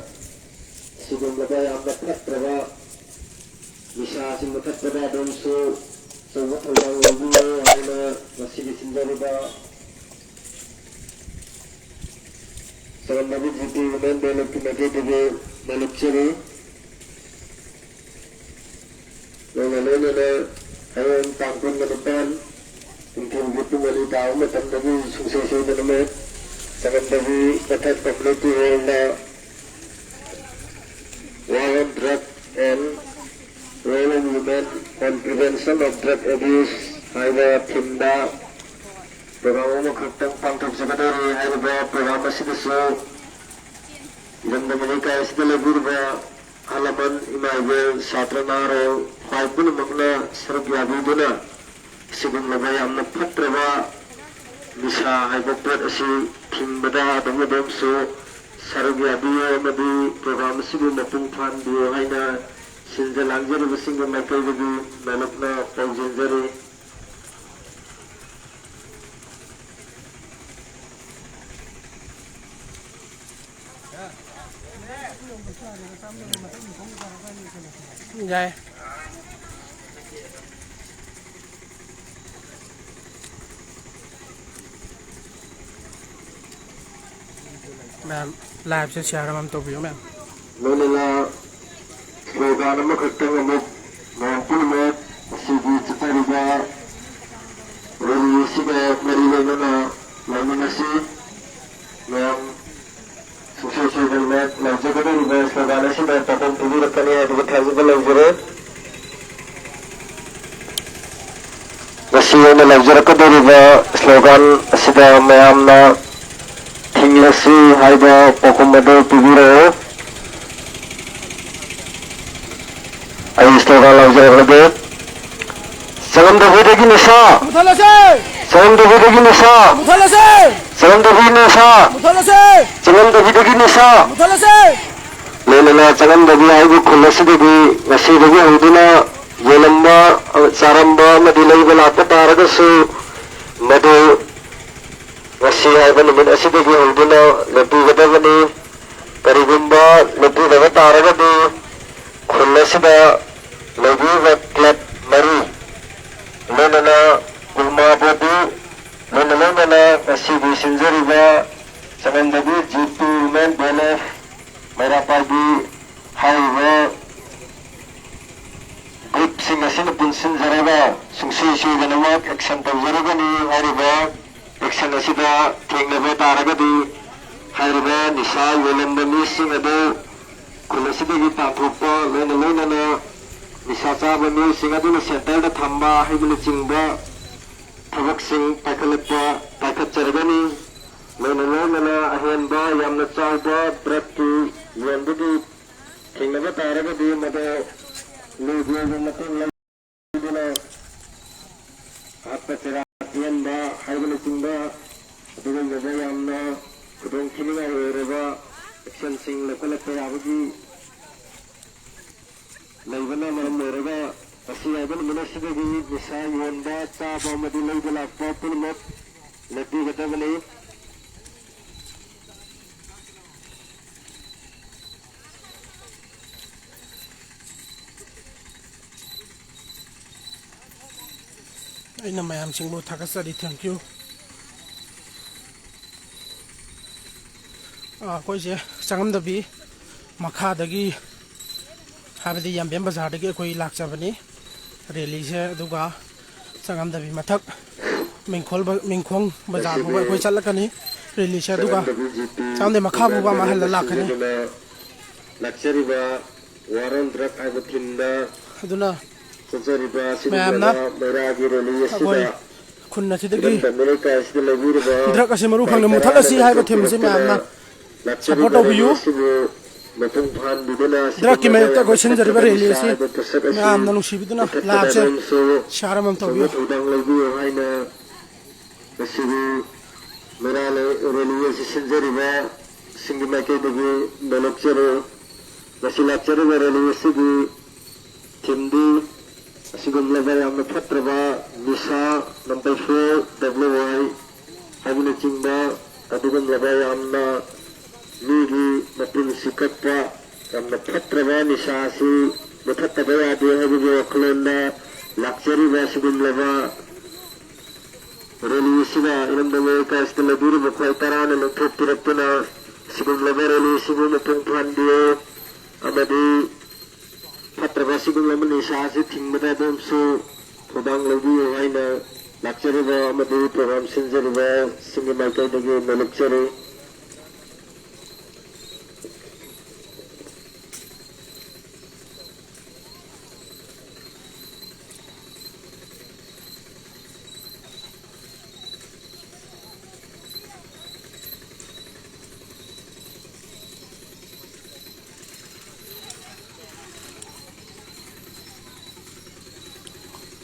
ꯑꯁꯤꯒꯨꯝꯂꯕ ꯌꯥꯝꯅ ꯐꯠꯇ꯭ꯔꯕ ꯅꯤꯁꯥ ꯑꯁꯤ ꯃꯨꯊꯠꯄꯗ ꯑꯗꯣꯝꯁꯨ ꯑꯆꯧꯕ ꯊꯧꯗꯥꯡ ꯂꯧꯕꯤꯌꯨ ꯍꯥꯏꯅ ꯉꯁꯤꯒꯤ ꯁꯤꯟꯖꯔꯤꯕ ꯆꯥꯟꯗꯕꯤ ꯖꯤ ꯄꯤ ꯋꯨꯃꯦꯟ ꯗꯦꯕꯂꯞꯀꯤ ꯃꯥꯏꯀꯩꯗꯒꯤ ꯃꯥꯂꯦꯞꯆꯔꯤ꯫ ꯂꯣꯏꯅ ꯂꯣꯏꯅꯅ ꯍꯌꯦꯡ ꯇꯥꯡ ꯀꯨꯟꯒ ꯅꯤꯄꯥꯟ ꯅꯨꯡꯊꯤꯜꯒꯤ ꯄꯨꯡ ꯑꯅꯤ ꯇꯥꯕ ꯃꯇꯝꯗꯒꯤ ꯁꯨꯡꯁꯣꯏ ꯁꯣꯏꯗꯅꯃꯛ ꯆꯥꯟꯗꯕꯤ ꯃꯊꯛ ꯀꯝꯃ꯭ꯌꯨꯅꯤꯇꯤ ꯍꯣꯜꯗ War on Drug and Role of Women on Prevention of Drug Abuse ꯍꯥꯏꯕ ꯊꯤꯝꯗ ꯄ꯭ꯔꯣꯒ꯭ꯔꯥꯝ ꯑꯃꯈꯛꯇꯪ ꯄꯥꯡꯊꯣꯛꯆꯒꯗꯧꯔꯤ꯫ ꯍꯥꯏꯔꯤꯕ ꯄ꯭ꯔꯣꯒ꯭ꯔꯥꯝ ꯑꯁꯤꯗꯁꯨ ꯏꯔꯝꯗꯝ ꯂꯩꯀꯥꯏ ꯑꯁꯤꯗ ꯂꯩꯕꯤꯔꯤꯕ ꯑꯍꯜ ꯂꯃꯟ, ꯏꯃꯥ ꯏꯕꯦꯜ, ꯁꯥꯇ꯭ꯔ ꯅꯍꯥꯔꯣꯜ, ꯈ꯭ꯋꯥꯏ ꯄꯨꯝꯅꯃꯛꯅ ꯁꯔꯨꯛ ꯌꯥꯕꯤꯗꯨꯅ ꯑꯁꯤꯒꯨꯝꯂꯕ ꯌꯥꯝꯅ ꯐꯠꯇ꯭ꯔꯕ ꯅꯤꯁꯥ ꯍꯥꯏꯕ ꯄꯣꯠ ꯑꯁꯤ ꯊꯤꯡꯕꯗ ꯑꯗꯣꯝ ꯑꯗꯣꯝꯁꯨ ꯁꯔꯨꯛ ꯌꯥꯕꯤꯌꯨ ꯑꯃꯗꯤ ꯄ꯭ꯔꯣꯒ꯭ꯔꯥꯝ ꯑꯁꯤꯕꯨ ꯃꯄꯨꯡ ꯐꯥꯍꯟꯕꯤꯌꯨ ꯍꯥꯏꯅ ꯁꯤꯟꯖ ꯂꯥꯡꯖꯔꯤꯕꯁꯤꯡꯒꯤ ꯃꯥꯏꯀꯩꯗꯒꯤ ꯃꯦꯂꯞꯅ ꯄꯥꯎꯖꯦꯟꯖꯔꯤ꯫ ꯌꯥꯏ꯫ ꯃꯌꯥꯝ ꯂꯥꯏꯚꯁꯦ ꯁꯤꯌꯥꯔ ꯑꯃꯃꯝ ꯇꯧꯕꯤꯌꯨ ꯃꯌꯥꯝ꯫ ꯂꯣꯏꯅꯅ ꯁ꯭ꯂꯣꯒꯥꯟ ꯑꯃꯈꯛꯇꯪ ꯑꯃꯨꯛ ꯃꯌꯥꯝ ꯄꯨꯝꯅꯃꯛ ꯉꯁꯤꯒꯤ ꯆꯠꯊꯔꯤꯕ ꯔꯦꯂꯤ ꯑꯁꯤꯒ ꯃꯔꯤ ꯂꯩꯅꯅ ꯂꯥꯎꯃꯤꯟꯅꯁꯤ꯫ ꯃꯌꯥꯝ ꯁꯨꯡꯁꯣꯏ ꯁꯣꯏꯗꯅ ꯂꯥꯎꯖꯒꯗꯧꯔꯤꯕ ꯁ꯭ꯂꯣꯒꯥꯟ ꯑꯁꯤꯗ ꯄꯥꯎꯈꯨꯝ ꯄꯤꯕꯤꯔꯛꯀꯅꯤ ꯍꯥꯏꯕꯒꯤ ꯊꯥꯖꯕ ꯂꯩꯖꯔꯦ꯫ ꯉꯁꯤ ꯑꯩꯅ ꯂꯥꯎꯖꯔꯛꯀꯗꯧꯔꯤꯕ ꯁ꯭ꯂꯣꯒꯥꯟ ꯑꯁꯤꯗ ꯃꯌꯥꯝꯅ "ꯊꯤꯡꯂꯁꯤ" ꯍꯥꯏꯕ ꯄꯥꯎꯈꯨꯝ ꯑꯗꯨ ꯄꯤꯕꯤꯔꯛꯎ꯫ ꯑꯩ ꯁ꯭ꯂꯣꯒꯥꯟ ꯂꯥꯎꯖꯔꯛꯂꯒꯦ꯫ ꯆꯉꯝꯗꯕꯤꯗꯒꯤ ꯅꯤꯁꯥ! ꯃꯨꯊꯠꯂꯁꯤ! ꯆꯉꯝꯗꯕꯤꯗꯒꯤ ꯅꯤꯁꯥ! ꯃꯨꯊꯠꯂꯁꯤ! ꯆꯉꯝꯗꯕꯤ ꯅꯤꯁꯥ! ꯃꯨꯊꯠꯂꯁꯤ! ꯆꯉꯝꯗꯕꯤꯗꯒꯤ ꯅꯤꯁꯥ! ꯃꯨꯊꯠꯂꯁꯤ! ꯂꯣꯏꯅꯅ ꯆꯉꯝꯗꯕꯤ ꯍꯥꯏꯕ ꯈꯨꯜ ꯑꯁꯤꯗꯒꯤ ꯉꯁꯤꯗꯒꯤ ꯍꯧꯗꯨꯅ ꯌꯣꯜꯂꯝꯕ, ꯆꯥꯔꯝꯕ ꯑꯃꯗꯤ ꯂꯩꯕ ꯂꯥꯛꯄ ꯇꯥꯔꯒꯁꯨ, ꯃꯗꯨ ꯉꯁꯤ ꯍꯥꯏꯕ ꯅꯨꯃꯤꯠ ꯑꯁꯤꯗꯒꯤ ꯍꯧꯗꯨꯅ ꯂꯦꯞꯄꯤꯒꯗꯕꯅꯤ꯫ ꯀꯔꯤꯒꯨꯝꯕ ꯂꯦꯞꯄꯤꯗꯕ ꯇꯥꯔꯒꯗꯤ, ꯈꯨꯜ ꯑꯁꯤꯗ ꯂꯩꯕꯤꯔꯤꯕ ꯀ꯭ꯂꯕ ꯃꯔꯤ, ꯂꯣꯏꯅꯅ ꯎꯃꯥ ꯕꯣꯗꯤ, ꯂꯣꯏꯅ ꯂꯣꯏꯅꯅ ꯉꯁꯤꯒꯤ ꯁꯤꯟꯖꯔꯤꯕ ꯆꯉꯝꯗꯕꯤ ꯖꯤ ꯇꯨ ꯋꯨꯃꯦꯟ ꯕꯦꯟ ꯑꯣꯐ ꯃꯩꯔꯥ ꯄꯥꯏꯕꯤ ꯍꯥꯏꯔꯤꯕ ꯒ꯭ꯔꯨꯞꯁꯤꯡ ꯑꯁꯤꯅ ꯄꯨꯟꯁꯤꯟꯖꯔꯒ ꯁꯨꯡꯁꯣꯏ ꯁꯣꯏꯗꯅꯃꯛ ꯑꯦꯛꯁꯟ ꯇꯧꯖꯔꯒꯅꯤ꯫ ꯍꯥꯏꯔꯤꯕ ꯑꯦꯛꯁꯟ ꯑꯁꯤꯗ ꯊꯦꯡꯅꯕ ꯇꯥꯔꯒꯗꯤ, ꯍꯥꯏꯔꯤꯕ ꯅꯤꯁꯥ ꯌꯣꯜꯂꯝꯕ ꯃꯤꯁꯤꯡ ꯑꯗꯨ ꯈꯨꯜ ꯑꯁꯤꯗꯒꯤ ꯇꯥꯟꯊꯣꯛꯄ, ꯂꯣꯏꯅ ꯂꯣꯏꯅꯅ ꯅꯤꯁꯥ ꯆꯥꯕ ꯃꯤꯑꯣꯏꯁꯤꯡ ꯑꯗꯨꯅ ꯁꯦꯟꯇꯔꯗ ꯊꯝꯕ ꯍꯥꯏꯕꯅꯆꯤꯡꯕ ꯊꯕꯛꯁꯤꯡ ꯄꯥꯏꯈꯠꯂꯛꯄ, ꯄꯥꯏꯈꯠꯆꯔꯒꯅꯤ꯫ ꯂꯣꯏꯅ ꯂꯣꯏꯅꯅ ꯑꯍꯦꯟꯕ ꯌꯥꯝꯅ ꯆꯥꯎꯕ ꯗ꯭ꯔꯒꯀꯤ ꯌꯣꯟꯕꯒꯤ ꯊꯦꯡꯅꯕ ꯇꯥꯔꯒꯗꯤ, ꯃꯗꯨ ꯂꯤꯒꯦꯜꯒꯤ ꯃꯇꯦꯡ ꯂꯧꯗꯨꯅ ꯍꯥꯠꯄ, ꯆꯩꯔꯥꯛ ꯄꯤꯍꯟꯕ ꯍꯥꯏꯕꯅꯆꯤꯡꯕ ꯑꯗꯨꯒꯨꯝꯂꯕ ꯌꯥꯝꯅ ꯈꯨꯗꯣꯡꯊꯤꯅꯤꯡꯉꯥꯏ ꯑꯣꯏꯔꯕ ꯑꯦꯛꯁꯟꯁꯤꯡ ꯂꯧꯈꯠꯂꯛꯄ ꯌꯥꯕꯒꯤ ꯂꯩꯕꯅ ꯃꯔꯝ ꯑꯣꯏꯔꯒ, ꯉꯁꯤ ꯍꯥꯏꯕ ꯅꯨꯃꯤꯠ ꯑꯁꯤꯗꯒꯤ ꯅꯤꯁꯥ ꯌꯣꯟꯕ, ꯆꯥꯕ ꯑꯃꯗꯤ ꯂꯩꯕ ꯂꯥꯛꯄ ꯄꯨꯝꯅꯃꯛ ꯂꯦꯞꯄꯤꯒꯗꯕꯅꯤ꯫ ꯑꯩꯅ ꯃꯌꯥꯝꯁꯤꯡꯕꯨ ꯊꯥꯒꯠꯆꯔꯤ꯫ Thank you꯫ ꯑꯩꯈꯣꯏꯁꯦ ꯆꯪꯉꯝꯗꯕꯤ ꯃꯈꯥꯗꯒꯤ, ꯍꯥꯏꯕꯗꯤ ꯌꯥꯝꯕꯦꯝ ꯕꯖꯥꯔꯗꯒꯤ ꯑꯩꯈꯣꯏ ꯂꯥꯛꯆꯕꯅꯤ ꯔꯦꯂꯤꯁꯦ꯫ ꯑꯗꯨꯒ ꯆꯪꯉꯝꯗꯕꯤ ꯃꯊꯛ ꯃꯤꯡꯈꯣꯜ ꯕ-, ꯃꯤꯡꯈꯣꯡ ꯕꯖꯥꯔ ꯐꯥꯎꯕ ꯑꯩꯈꯣꯏ ꯆꯠꯂꯛꯀꯅꯤ ꯔꯦꯂꯤꯁꯦ꯫ ꯑꯗꯨꯒ ꯆꯪꯉꯝꯗꯕꯤ ꯃꯈꯥ ꯐꯥꯎꯕ ꯑꯃ ꯍꯜꯂ ꯂꯥꯛꯀꯅꯤ꯫ ꯂꯥꯛꯆꯔꯤꯕ ꯋꯥꯔꯣꯟ ꯗ꯭ꯔꯒ ꯍꯥꯏꯕ ꯊꯤꯝꯗ ꯑꯗꯨꯅ ꯆꯠꯆꯔꯤꯕ ꯃꯌꯥꯝꯅ ꯃꯩꯔꯥꯒꯤ ꯔꯦꯂꯤ ꯑꯁꯤꯗ ꯑꯩꯈꯣꯏ ꯈꯨꯟ ꯑꯁꯤꯗꯒꯤ ꯗ꯭ꯔꯒ ꯑꯁꯤ ꯃꯔꯨ ꯐꯪꯅ ꯃꯨꯊꯠꯂꯁꯤ ꯍꯥꯏꯕ ꯊꯤꯝꯁꯤ ꯃꯌꯥꯝꯅ ꯁꯄꯣꯔꯠ ꯇꯧꯕꯤꯌꯨ꯫ ꯗ꯭ꯔꯒꯀꯤ ꯃꯥꯌꯣꯛꯇ ꯑꯩꯈꯣꯏ ꯁꯤꯟꯖꯔꯤꯕ ꯔꯦꯂꯤ ꯑꯁꯤ ꯃꯌꯥꯝꯅ ꯅꯨꯡꯁꯤꯕꯤꯗꯨꯅ ꯂꯥꯏꯞꯁꯦ ꯁꯤꯌꯥꯔ ꯑꯃꯃꯝ ꯇꯧꯕꯤꯌꯨ꯫ ꯊꯧꯗꯥꯡ ꯂꯧꯕꯤꯌꯨ ꯍꯥꯏꯅ ꯉꯁꯤꯒꯤ ꯃꯦꯔꯥ ꯂꯩ-, ꯔꯦꯂꯤ ꯑꯁꯤ ꯁꯤꯟꯖꯔꯤꯕꯁꯤꯡꯒꯤ ꯃꯥꯏꯀꯩꯗꯒꯤ ꯅꯣꯂꯨꯛꯆꯔꯤ꯫ ꯉꯁꯤ ꯂꯥꯛꯆꯔꯤꯕ ꯔꯦꯂꯤ ꯑꯁꯤꯒꯤ ꯊꯤꯝꯗꯤ ꯑꯁꯤꯒꯨꯝꯂꯕ ꯌꯥꯝꯅ ꯐꯠꯇ꯭ꯔꯕ ꯅꯤꯁꯥ, number four, W I ꯍꯥꯏꯕꯅꯆꯤꯡꯕ ꯑꯗꯨꯒꯨꯝꯂꯕ ꯌꯥꯝꯅ ꯃꯤꯒꯤ ꯃꯄꯨꯟꯁꯤ ꯀꯛꯄ ꯌꯥꯝꯅ ꯐꯠꯇ꯭ꯔꯕ ꯅꯤꯁꯥ ꯑꯁꯤ ꯃꯨꯊꯠꯇꯕ ꯌꯥꯗꯦ ꯍꯥꯏꯕꯒꯤ ꯋꯥꯈꯜꯂꯣꯟꯗ ꯂꯥꯛꯆꯔꯤꯕ ꯑꯁꯤꯒꯨꯝꯂꯕ ꯔꯦꯂꯤ ꯑꯁꯤꯅ ꯏꯔꯝꯗꯝ ꯂꯩꯀꯥꯏ ꯑꯁꯤꯗ ꯂꯩꯕꯤꯔꯤꯕ ꯈ꯭ꯋꯥꯏ ꯇꯔꯥꯅ ꯂꯦꯡꯊꯣꯛꯄꯤꯔꯛꯇꯨꯅ ꯁꯤꯒꯨꯝꯂꯕ ꯔꯦꯂꯤ ꯑꯁꯤꯕꯨ ꯃꯄꯨꯡ ꯐꯥꯍꯟꯕꯤꯌꯨ ꯑꯃꯗꯤ ꯐꯠꯇ꯭ꯔꯕ ꯑꯁꯤꯒꯨꯝꯂꯕ ꯅꯤꯁꯥ ꯑꯁꯤ ꯊꯤꯡꯕꯗ ꯑꯗꯣꯝꯁꯨ ꯊꯧꯗꯥꯡ ꯂꯧꯕꯤꯌꯨ ꯍꯥꯏꯅ ꯂꯥꯛꯆꯔꯤꯕ ꯑꯃꯗꯤ program ꯁꯤꯟꯖꯔꯤꯕꯁꯤꯡꯒꯤ ꯃꯥꯏꯀꯩꯗꯒꯤ ꯅꯣꯂꯨꯛꯆꯔꯤ꯫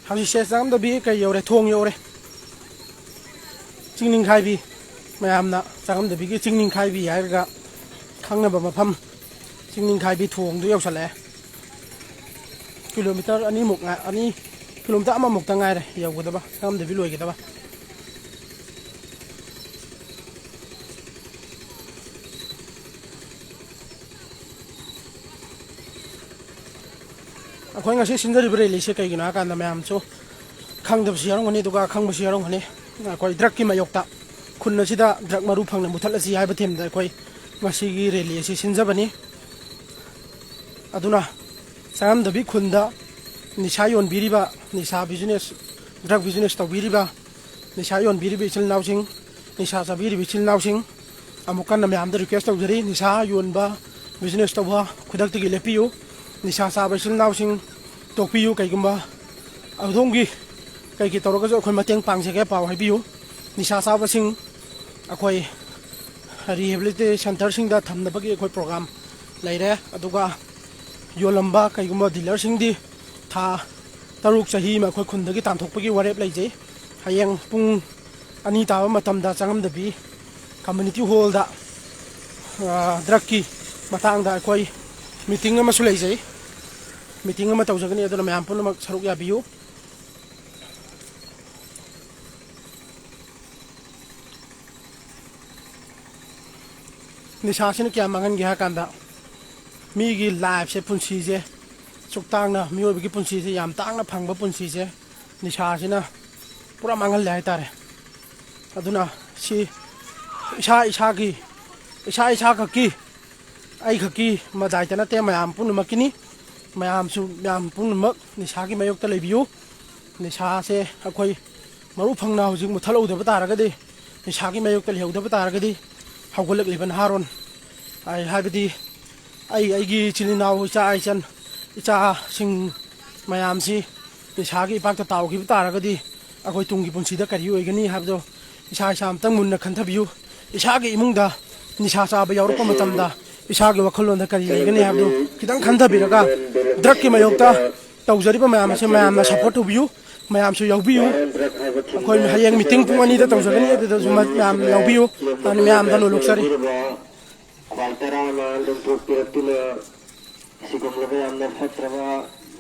ꯍꯧꯖꯤꯛꯁꯦ ꯆꯪꯉꯝꯗꯕꯤ ꯀꯩ ꯌꯧꯔꯦ, ꯊꯣꯡ ꯌꯧꯔꯦ꯫ ꯆꯤꯡꯅꯤꯡꯈꯥꯏꯕꯤ, ꯃꯌꯥꯝꯅ ꯆꯪꯉꯝꯗꯕꯤꯒꯤ ꯆꯤꯡꯅꯤꯡꯈꯥꯏꯕꯤ ꯍꯥꯏꯔꯒ ꯈꯪꯅꯕ ꯃꯐꯝ, ꯆꯤꯡꯅꯤꯡꯈꯥꯏꯕꯤ ꯊꯣꯡꯗꯨ ꯌꯧꯁꯜꯂꯛꯑꯦ꯫ ꯀꯤꯂꯣꯃꯤꯇꯔ ꯑꯅꯤꯃꯨꯛ ꯉꯥꯏ-, ꯑꯅꯤ, ꯀꯤꯂꯣꯃꯤꯇꯔ ꯑꯃꯃꯨꯛꯇ ꯉꯥꯏꯔꯦ ꯌꯧꯒꯗꯕ, ꯆꯪꯉꯝꯗꯕꯤ ꯂꯣꯏꯒꯗꯕ꯫ ꯑꯩꯈꯣꯏ ꯉꯁꯤ ꯁꯤꯟꯖꯔꯤꯕ ꯔꯦꯂꯤꯁꯦ ꯀꯩꯒꯤꯅꯣ ꯍꯥꯏꯀꯥꯟꯗ, ꯃꯌꯥꯝꯁꯨ ꯈꯪꯗꯕꯁꯨ ꯌꯥꯎꯔꯝꯒꯅꯤ, ꯑꯗꯨꯒ ꯈꯪꯕꯁꯨ ꯌꯥꯎꯔꯝꯒꯅꯤ꯫ ꯑꯩꯈꯣꯏ ꯗ꯭ꯔꯒꯀꯤ ꯃꯥꯌꯣꯛꯇ, ꯈꯨꯟ ꯑꯁꯤꯗ ꯗ꯭ꯔꯒ ꯃꯔꯨ ꯐꯪꯅ ꯃꯨꯊꯠꯂꯁꯤ ꯍꯥꯏꯕ ꯊꯤꯝꯗ ꯑꯩꯈꯣꯏ ꯉꯁꯤꯒꯤ ꯔꯦꯂꯤ ꯑꯁꯤ ꯁꯤꯟꯖꯕꯅꯤ꯫ ꯑꯗꯨꯅ ꯆꯥꯔꯝꯗꯕꯤ ꯈꯨꯟꯗ ꯅꯤꯁꯥ ꯌꯣꯟꯕꯤꯔꯤꯕ, ꯅꯤꯁꯥ ꯕꯤꯖꯤꯅꯦꯁ, ꯗ꯭ꯔꯒ ꯕꯤꯖꯤꯅꯦꯁ ꯇꯧꯕꯤꯔꯤꯕ, ꯅꯤꯁꯥ ꯌꯣꯟꯕꯤꯔꯤꯕ ꯏꯆꯤꯜ ꯏꯅꯥꯎꯁꯤꯡ, ꯅꯤꯁꯥ ꯆꯥꯕꯤꯔꯤꯕ ꯏꯆꯤꯜ ꯏꯅꯥꯎꯁꯤꯡ, ꯑꯃꯨꯛ ꯀꯟꯅ ꯃꯌꯥꯝꯗ ꯔꯤꯀ꯭ꯋꯦꯁ ꯇꯧꯖꯔꯤ, ꯅꯤꯁꯥ ꯌꯣꯟꯕ, ꯕꯤꯖꯤꯅꯦꯁ ꯇꯧꯕ ꯈꯨꯗꯛꯇꯒꯤ ꯂꯦꯞꯄꯤꯌꯨ꯫ ꯅꯤꯁꯥ ꯆꯥꯕ ꯏꯆꯤꯜ ꯏꯅꯥꯎꯁꯤꯡ ꯇꯣꯛꯄꯤꯌꯨ꯫ ꯀꯩꯒꯨꯝꯕ ꯑꯗꯣꯝꯒꯤ ꯀꯩꯒꯤ ꯇꯧꯔꯒꯁꯨ ꯑꯩꯈꯣꯏ ꯃꯇꯦꯡ ꯄꯥꯡꯖꯒꯦ, ꯄꯥꯎ ꯍꯥꯏꯕꯤꯌꯨ꯫ ꯅꯤꯁꯥ ꯆꯥꯕꯁꯤꯡ ꯑꯩꯈꯣꯏ ꯔꯤꯍꯦꯕꯤꯂꯤꯇꯦꯁꯟ ꯁꯦꯟꯇꯔꯁꯤꯡꯗ ꯊꯝꯅꯕꯒꯤ ꯑꯩꯈꯣꯏ ꯄ꯭ꯔꯣꯒ꯭ꯔꯥꯝ ꯂꯩꯔꯦ꯫ ꯑꯗꯨꯒ ꯌꯣꯜꯂꯝꯕ ꯀꯩꯒꯨꯝꯕ ꯗꯤꯂꯔꯁꯤꯡꯗꯤ ꯊꯥ ꯇꯔꯨꯛ, ꯆꯍꯤ ꯑꯃ ꯑꯩꯈꯣꯏ ꯈꯨꯟꯗꯒꯤ ꯇꯥꯟꯊꯣꯛꯄꯒꯤ ꯋꯥꯔꯦꯞ ꯂꯩꯖꯩ꯫ ꯍꯌꯦꯡ ꯄꯨꯡ ꯑꯅꯤ ꯇꯥꯕ ꯃꯇꯝꯗ ꯆꯪꯉꯝꯗꯕꯤ ꯀꯝꯃ꯭ꯌꯨꯅꯤꯇꯤ ꯍꯣꯜꯗ, ꯑ, ꯗ꯭ꯔꯒꯀꯤ ꯃꯇꯥꯡꯗ ꯑꯩꯈꯣꯏ ꯃꯤꯇꯤꯡ ꯑꯃꯁꯨ ꯂꯩꯖꯩ꯫ ꯃꯤꯇꯤꯡ ꯑꯃ ꯇꯧꯖꯒꯅꯤ, ꯑꯗꯨꯅ ꯃꯌꯥꯝ ꯄꯨꯝꯅꯃꯛ ꯁꯔꯨꯛ ꯌꯥꯕꯤꯌꯨ꯫ ꯅꯤꯁꯥꯁꯤꯅ ꯀꯌꯥ ꯃꯥꯡꯍꯟꯒꯦ ꯍꯥꯏ ꯀꯥꯟꯗ, ꯃꯤꯒꯤ ꯂꯥꯏꯐꯁꯦ, ꯄꯨꯟꯁꯤꯁꯦ, ꯁꯨꯛ ꯇꯥꯡꯅ, ꯃꯤꯑꯣꯏꯕꯒꯤ ꯄꯨꯟꯁꯤꯁꯦ, ꯌꯥꯝ ꯇꯥꯡꯅ ꯐꯪꯕ ꯄꯨꯟꯁꯤꯁꯦ ꯅꯤꯁꯥꯁꯤꯅ ꯄꯨꯔꯥ ꯃꯥꯡꯍꯜꯂꯦ ꯍꯥꯏꯇꯥꯔꯦ꯫ ꯑꯗꯨꯅ ꯁꯤ ꯏꯁꯥ ꯏꯁꯥꯒꯤ, ꯏꯁꯥ ꯏꯁꯥ ꯈꯛꯀꯤ, ꯑꯩ ꯈꯛꯀꯤ ꯃꯗꯥꯏꯇ ꯅꯠꯇꯦ, ꯃꯌꯥꯝ ꯄꯨꯝꯅꯃꯛꯀꯤꯅꯤ꯫ ꯃꯌꯥꯝꯁꯨ, ꯃꯌꯥꯝ ꯄꯨꯝꯅꯃꯛ ꯅꯤꯁꯥꯒꯤ ꯃꯥꯌꯣꯛꯇ ꯂꯩꯕꯤꯌꯨ꯫ ꯅꯤꯁꯥꯁꯦ ꯑꯩꯈꯣꯏ ꯃꯔꯨ ꯐꯪꯅ ꯍꯧꯖꯤꯛ ꯃꯨꯠꯊꯠꯍꯧꯗꯕ ꯇꯥꯔꯒꯗꯤ, ꯅꯤꯁꯥꯒꯤ ꯃꯥꯌꯣꯛꯇ ꯂꯩꯍꯧꯗꯕ ꯇꯥꯔꯒꯗꯤ, ꯍꯧꯒꯠꯂꯛꯂꯤꯕ ꯅꯍꯥꯔꯣꯟ, ꯑꯩ ꯍꯥꯏꯕꯗꯤ ꯑꯩ, ꯑꯩꯒꯤ ꯏꯆꯤꯜ ꯏꯅꯥꯎ, ꯏꯆꯥ ꯏꯆꯟ, ꯏꯆꯥꯁꯤꯡ ꯃꯌꯥꯝꯁꯤ ꯅꯤꯁꯥꯒꯤ ꯏꯄꯥꯛꯇ ꯇꯥꯎꯈꯤꯕ ꯇꯥꯔꯒꯗꯤ, ꯑꯩꯈꯣꯏ ꯇꯨꯡꯒꯤ ꯄꯨꯟꯁꯤꯗ ꯀꯔꯤ ꯑꯣꯏꯒꯅꯤ ꯍꯥꯏꯕꯗꯣ ꯏꯁꯥ ꯏꯁꯥ ꯑꯝꯇꯪ ꯃꯨꯟꯅ ꯈꯟꯊꯕꯤꯌꯨ꯫ ꯏꯁꯥꯒꯤ ꯏꯃꯨꯡꯗ ꯅꯤꯁꯥ ꯆꯥꯕ ꯌꯥꯎꯔꯛꯄ ꯃꯇꯝꯗ ꯏꯁꯥꯒꯤ ꯋꯥꯈꯜꯂꯣꯟꯗ ꯀꯔꯤ ꯂꯩꯒꯅꯤ ꯍꯥꯏꯕꯗꯨ ꯈꯤꯇꯪ ꯈꯟꯊꯕꯤꯔꯒ, ꯗ꯭ꯔꯒꯀꯤ ꯃꯥꯌꯣꯛꯇ ꯇꯧꯖꯔꯤꯕ ꯃꯌꯥꯝ ꯑꯁꯦ ꯃꯌꯥꯝꯅ ꯁꯞꯄꯣꯔꯠ ꯇꯧꯕꯤꯌꯨ, ꯃꯌꯥꯝꯁꯨ ꯌꯥꯎꯕꯤꯌꯨ꯫ ꯑꯩꯈꯣꯏ ꯍꯌꯦꯡ ꯃꯤꯇꯤꯡ ꯄꯨꯡ ꯑꯅꯤꯗ ꯇꯧꯖꯒꯅꯤ, ꯑꯗꯨꯗꯁꯨ ꯃ-, ꯃꯌꯥꯝ ꯌꯥꯎꯕꯤꯌꯨ꯫ ꯑꯗꯨꯅ ꯃꯌꯥꯝꯗ ꯅꯣꯂꯨꯛꯆꯔꯤ꯫ ꯈ꯭ꯋꯥꯏ ꯇꯔꯥꯅ ꯂꯦꯡꯊꯣꯛꯄꯤꯔꯛꯇꯨꯅ ꯑꯁꯤꯒꯨꯝꯂꯕ ꯌꯥꯝꯅ ꯐꯠꯇ꯭ꯔꯕ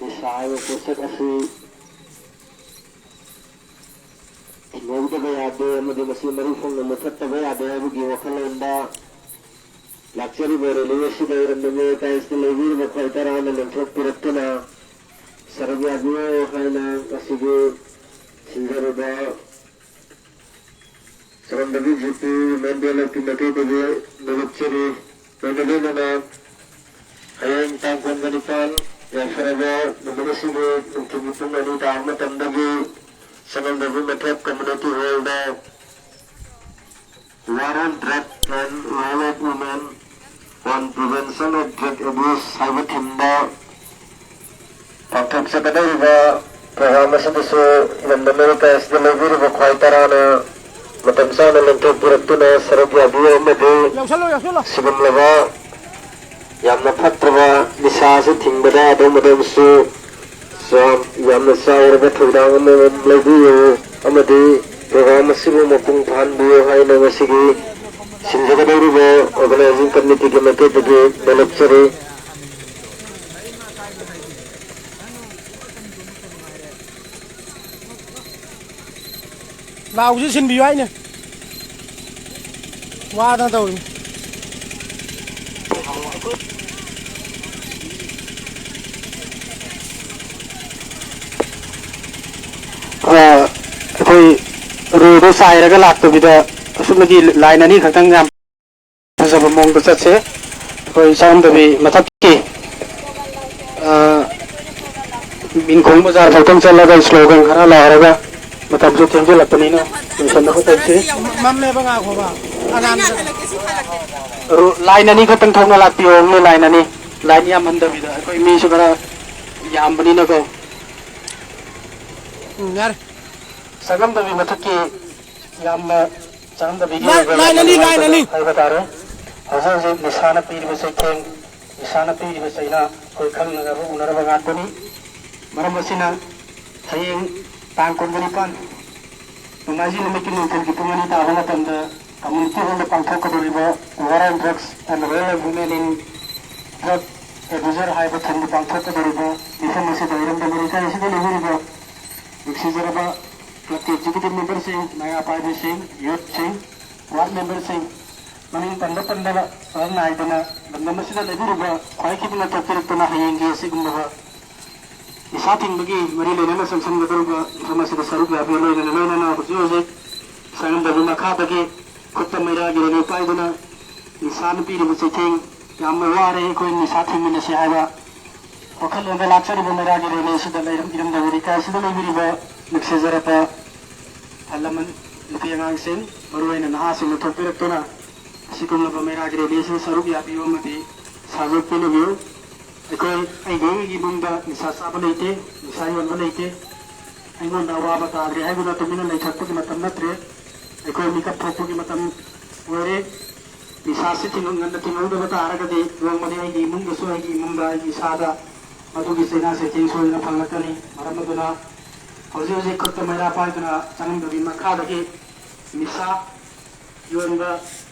ꯅꯤꯁꯥ ꯍꯥꯏꯕ ꯄꯣꯠꯁꯛ ꯑꯁꯤ ꯊꯤꯡꯍꯧꯗꯕ ꯌꯥꯗꯦ ꯑꯃꯗꯤ ꯃꯁꯤ ꯃꯔꯨ ꯐꯪꯅ ꯃꯨꯊꯠꯇꯕ ꯌꯥꯗꯦ ꯍꯥꯏꯕꯒꯤ ꯋꯥꯈꯜꯂꯣꯟꯗ ꯂꯥꯛꯆꯔꯤꯕ ꯔꯦꯂꯤ ꯑꯁꯤꯗ ꯏꯔꯝꯗꯝ ꯃꯤꯑꯣꯏ ꯀꯥꯏꯁꯤꯗ ꯂꯩꯕꯤꯔꯤꯕ ꯈ꯭ꯋꯥꯏ ꯇꯔꯥꯅ ꯂꯦꯡꯊꯣꯛꯄꯤꯔꯛꯇꯨꯅ ꯁꯔꯨꯛ ꯌꯥꯕꯤꯌꯨ ꯍꯥꯏꯅ ꯉꯁꯤꯒꯤ ꯁꯤꯟꯖꯔꯤꯕ ꯆꯥꯎꯔꯝꯗꯕꯤ ꯖꯤ ꯄꯤ ꯋꯨꯃꯦꯟ ꯗꯦ ꯂꯩꯄꯤ ꯃꯥꯏꯀꯩꯗꯒꯤ ꯅꯣꯂꯨꯛꯆꯔꯤ꯫ ꯂꯣꯏꯅ ꯂꯣꯏꯅꯅ ꯍꯌꯦꯡ ꯇꯥꯡ ꯀꯨꯟꯒ ꯅꯤꯄꯥꯟ ꯌꯥꯏꯐꯔꯕ ꯅꯨꯃꯤꯠ ꯑꯁꯤꯕꯨ ꯅꯨꯡꯊꯤꯜꯒꯤ ꯄꯨꯡ ꯑꯅꯤ ꯇꯥꯕ ꯃꯇꯝꯗꯒꯤ ꯁꯅꯥꯃꯍꯤ ꯃꯊꯛ ꯀꯝꯃ꯭ꯌꯨꯅꯤꯇꯤ ꯍꯣꯜꯗ War on Drug and Role of Women on Prevention of Drug Abuse ꯍꯥꯏꯕ ꯊꯤꯝꯗ ꯄꯥꯡꯊꯣꯛꯆꯒꯗꯧꯔꯤꯕ ꯄ꯭ꯔꯣꯒ꯭ꯔꯥꯝ ꯑꯁꯤꯗꯁꯨ ꯏꯔꯝꯗꯝ ꯑꯃꯦꯔꯤꯀꯥ ꯑꯁꯤꯗ ꯂꯩꯕꯤꯔꯤꯕ ꯈ꯭ꯋꯥꯏ ꯇꯔꯥꯅ ꯃꯇꯝ ꯆꯥꯅ ꯂꯦꯡꯊꯣꯛꯄꯤꯔꯛꯇꯨꯅ ꯁꯔꯨꯛ ꯌꯥꯕꯤꯌꯨ ꯑꯃꯗꯤ ꯌꯥꯎꯁꯜꯂꯣ, ꯌꯥꯎꯁꯜꯂꯣ꯫ ꯁꯤꯒꯨꯝꯂꯕ ꯌꯥꯝꯅ ꯐꯠꯇ꯭ꯔꯕ ꯅꯤꯁꯥ ꯑꯁꯤ ꯊꯤꯡꯕꯗ ꯑꯗꯣꯝ ꯑꯗꯣꯝꯁꯨ ꯌꯥꯝ, ꯌꯥꯝꯅ ꯆꯥꯎꯔꯕ ꯊꯧꯗꯥꯡ ꯑꯃꯃꯝ ꯂꯧꯕꯤꯌꯨ ꯑꯃꯗꯤ ꯄ꯭ꯔꯣꯒ꯭ꯔꯥꯝ ꯑꯁꯤꯕꯨ ꯃꯄꯨꯡ ꯐꯥꯍꯟꯕꯤꯌꯨ ꯍꯥꯏꯅ ꯉꯁꯤꯒꯤ ꯁꯤꯟꯖꯒꯗꯧꯔꯤꯕ ꯑꯣꯔꯒꯅꯥꯏꯖꯤꯡ ꯀꯃꯤꯇꯤꯒꯤ ꯃꯥꯏꯀꯩꯗꯒꯤ ꯅꯣꯂꯨꯛꯆꯔꯤ꯫ ꯂꯥꯎꯁꯤ ꯁꯤꯟꯕꯤꯌꯨ ꯍꯥꯏꯅꯦ꯫ ꯋꯥꯗꯅ ꯇꯧꯔꯤ꯫ ꯑ, ꯑꯩꯈꯣꯏ ꯔꯣꯗꯣ ꯆꯥꯏꯔꯒ ꯂꯥꯛꯇꯕꯤꯗ ꯑꯁꯨꯛꯅꯒꯤ ꯂꯥꯏꯟ ꯑꯅꯤ ꯈꯛꯇꯪ ꯌꯥꯝ ꯐꯖꯕ ꯃꯑꯣꯡꯗ ꯆꯠꯁꯦ꯫ ꯑꯩꯈꯣꯏ ꯆꯥꯔꯝꯗꯕꯤ ꯃꯊꯛꯀꯤ, ꯑ, ꯏꯪꯈꯣꯡ ꯕꯖꯥꯔ ꯐꯥꯎꯇꯪ ꯆꯠꯂꯒ ꯁ꯭ꯂꯣꯒꯟ ꯈꯔ ꯂꯥꯎꯔꯒ ꯃꯇꯝꯁꯨ ꯊꯦꯡꯖꯤꯜꯂꯛꯄꯅꯤꯅ ꯂꯣꯏꯁꯟꯅꯕ ꯇꯧꯁꯤ꯫ ꯃꯝꯃꯦꯕ, ꯉꯥꯏꯈꯣꯕ꯫ ꯑꯉꯥꯟꯕꯗ꯫ ꯔꯣ-, ꯂꯥꯏꯟ ꯑꯅꯤ ꯈꯛꯇꯪ ꯊꯣꯛꯅ ꯂꯥꯛꯄꯤꯌꯣ, only ꯂꯥꯏꯟ ꯑꯅꯤ꯫ ꯂꯥꯏꯟ ꯌꯥꯝꯍꯟꯗꯕꯤꯗ, ꯑꯩꯈꯣꯏ ꯃꯤꯁꯨ ꯈꯔ ꯌꯥꯝꯕꯅꯤꯅꯀꯣ꯫ ꯎꯝ, ꯌꯥꯔꯦ꯫ ꯆꯪꯉꯝꯗꯕꯤ ꯃꯊꯛꯀꯤ ꯌꯥꯝꯅ ꯆꯪꯉꯝꯗꯕꯤꯒꯤ ꯂꯥꯏ-, ꯑꯣꯏꯕ ꯂꯥꯏꯟ ꯑꯅꯤ, ꯂꯥꯏꯟ ꯑꯅꯤ꯫ ꯍꯥꯏꯕ ꯇꯥꯔꯦ꯫ ꯍꯧꯖꯤꯛ ꯍꯧꯖꯤꯛ ꯅꯤꯁꯥꯅ ꯄꯤꯔꯤꯕ ꯆꯩꯊꯦꯡ, ꯅꯤꯁꯥꯅ ꯄꯤꯔꯤꯕ ꯆꯩꯅꯥ ꯑꯩꯈꯣꯏ ꯈꯪꯅꯔꯕ ꯎꯅꯔꯕ ꯉꯥꯛꯇꯅꯤ꯫ ꯃꯔꯝ ꯑꯁꯤꯅ ꯍꯌꯦꯡ ꯇꯥꯡ ꯀꯨꯟꯒ ꯅꯤꯄꯥꯟ ꯅꯣꯡꯃꯥꯏꯖꯤꯡ ꯅꯨꯃꯤꯠꯀꯤ ꯅꯨꯡꯊꯤꯜꯒꯤ ꯄꯨꯡ ꯑꯅꯤ ꯇꯥꯕ ꯃꯇꯝꯗ ꯀꯝꯃ꯭ꯌꯨꯅꯤꯇꯤ ꯍꯣꯜꯗ ꯄꯥꯡꯊꯣꯛꯀꯗꯧꯔꯤꯕ War on Drugs and Role of Women in Drug Abuser ꯍꯥꯏꯕ ꯊꯤꯝꯗ ꯄꯥꯡꯊꯣꯛꯀꯗꯧꯔꯤꯕ ꯃꯤꯐꯝ ꯑꯁꯤꯗ ꯏꯔꯝꯗꯝ ꯑꯃꯦꯔꯤꯀꯥ ꯑꯁꯤꯗ ꯂꯩꯕꯤꯔꯤꯕ ꯅꯨꯡꯁꯤꯖꯔꯕ ꯀ꯭ꯂꯕꯀꯤ ꯑꯦꯛꯖꯤꯀ꯭ꯌꯨꯇꯤꯚ ꯃꯦꯝꯕꯔꯁꯤꯡ, ꯃꯩꯔꯥ ꯄꯥꯏꯕꯤꯁꯤꯡ, ꯌꯨꯠꯁꯤꯡ, ꯋꯥꯔꯗ ꯃꯦꯝꯕꯔꯁꯤꯡ, ꯃꯃꯤꯡ ꯄꯟꯕ ꯄꯟꯗꯕ ꯆꯔꯪ ꯅꯥꯏꯗꯅ ꯂꯝꯗꯝ ꯑꯁꯤꯗ ꯂꯩꯕꯤꯔꯤꯕ ꯈ꯭ꯋꯥꯏꯈꯤꯗꯅ ꯊꯣꯛꯄꯤꯔꯛꯇꯨꯅ ꯍꯌꯦꯡꯒꯤ ꯑꯁꯤꯒꯨꯝꯂꯕ ꯅꯤꯁꯥ ꯊꯤꯡꯕꯒꯤ ꯃꯔꯤ ꯂꯩꯅꯅ ꯆꯪꯁꯤꯟꯒꯗꯧꯔꯤꯕ ꯃꯤꯐꯝ ꯑꯁꯤꯗ ꯁꯔꯨꯛ ꯌꯥꯕꯤꯌꯨ꯫ ꯂꯣꯏꯅꯅ ꯂꯣꯏꯅꯅ ꯍꯧꯖꯤꯛ ꯍꯧꯖꯤꯛ ꯁꯪꯉꯝꯗꯕꯤ ꯃꯈꯥꯗꯒꯤ ꯈꯨꯠꯇ ꯃꯩꯔꯥꯒꯤ ꯔꯦꯂꯤ ꯄꯥꯏꯗꯨꯅ ꯅꯤꯁꯥꯅ ꯄꯤꯔꯤꯕ ꯆꯩꯊꯦꯡ ꯌꯥꯝꯅ ꯋꯥꯔꯦ, ꯑꯩꯈꯣꯏ ꯅꯤꯁꯥ ꯊꯤꯡꯃꯤꯟꯅꯁꯤ ꯍꯥꯏꯕ ꯋꯥꯈꯜꯂꯣꯟꯗ ꯂꯥꯛꯆꯔꯤꯕ ꯃꯩꯔꯥꯒꯤ ꯔꯦꯂꯤ ꯑꯁꯤꯗ ꯂꯩꯔꯝ-, ꯏꯔꯝꯗꯝ ꯑꯃꯦꯔꯤꯀꯥ ꯑꯁꯤꯗ ꯂꯩꯕꯤꯔꯤꯕ ꯅꯨꯡꯁꯤꯖꯔꯕ ꯑꯍꯜ ꯂꯃꯟ, ꯅꯨꯄꯤ ꯑꯉꯥꯡꯁꯤꯡ, ꯃꯔꯨꯑꯣꯏꯅ ꯅꯍꯥꯁꯤꯡꯅ ꯊꯣꯛꯄꯤꯔꯛꯇꯨꯅ ꯑꯁꯤꯒꯨꯝꯂꯕ ꯃꯩꯔꯥꯒꯤ ꯔꯦꯂꯤ ꯑꯁꯤꯗ ꯁꯔꯨꯛ ꯌꯥꯕꯤꯌꯨ ꯑꯃꯗꯤ ꯁꯥꯖꯠ ꯄꯤꯅꯕꯤꯌꯨ꯫ ꯑꯩꯈꯣꯏ ꯑꯩꯒꯤ ꯑꯩꯒꯤ ꯏꯃꯨꯡꯗ ꯅꯤꯁꯥ ꯆꯥꯕ ꯂꯩꯇꯦ, ꯅꯤꯁꯥ ꯌꯣꯟꯕ ꯂꯩꯇꯦ꯫ ꯑꯩꯉꯣꯟꯗ ꯑꯋꯥꯕ ꯇꯥꯗ꯭ꯔꯦ ꯍꯥꯏꯗꯨꯅ ꯇꯨꯃꯤꯟꯅ ꯂꯩꯊꯣꯛꯄꯒꯤ ꯃꯇꯝ ꯅꯠꯇ꯭ꯔꯦ꯫ ꯑꯩꯈꯣꯏ ꯃꯤꯀꯞ ꯊꯣꯛꯄꯒꯤ ꯃꯇꯝ ꯑꯣꯏꯔꯦ꯫ ꯅꯤꯁꯥꯁꯤ ꯊꯤꯡ-, ꯉꯟꯅ ꯊꯤꯡꯍꯧꯗꯕ ꯇꯥꯔꯒꯗꯤ ꯅꯣꯡꯃꯗꯤ ꯑꯩꯒꯤ ꯏꯃꯨꯡꯗꯁꯨ, ꯑꯩꯒꯤ ꯏꯃꯨꯡꯗ, ꯑꯩꯒꯤ ꯏꯁꯥꯗ ꯃꯗꯨꯒꯤ ꯆꯩꯅꯥ ꯆꯩꯊꯦꯡ ꯁꯣꯏꯗꯅ ꯐꯪꯂꯛꯀꯅꯤ꯫ ꯃꯔꯝ ꯑꯗꯨꯅ ꯍꯧꯖꯤꯛ ꯍꯧꯖꯤꯛ ꯈꯨꯠꯇ ꯃꯩꯔꯥ ꯄꯥꯏꯗꯨꯅ ꯆꯪꯉꯝꯗꯕꯤ ꯃꯈꯥꯗꯒꯤ ꯅꯤꯁꯥ ꯌꯣꯟꯕ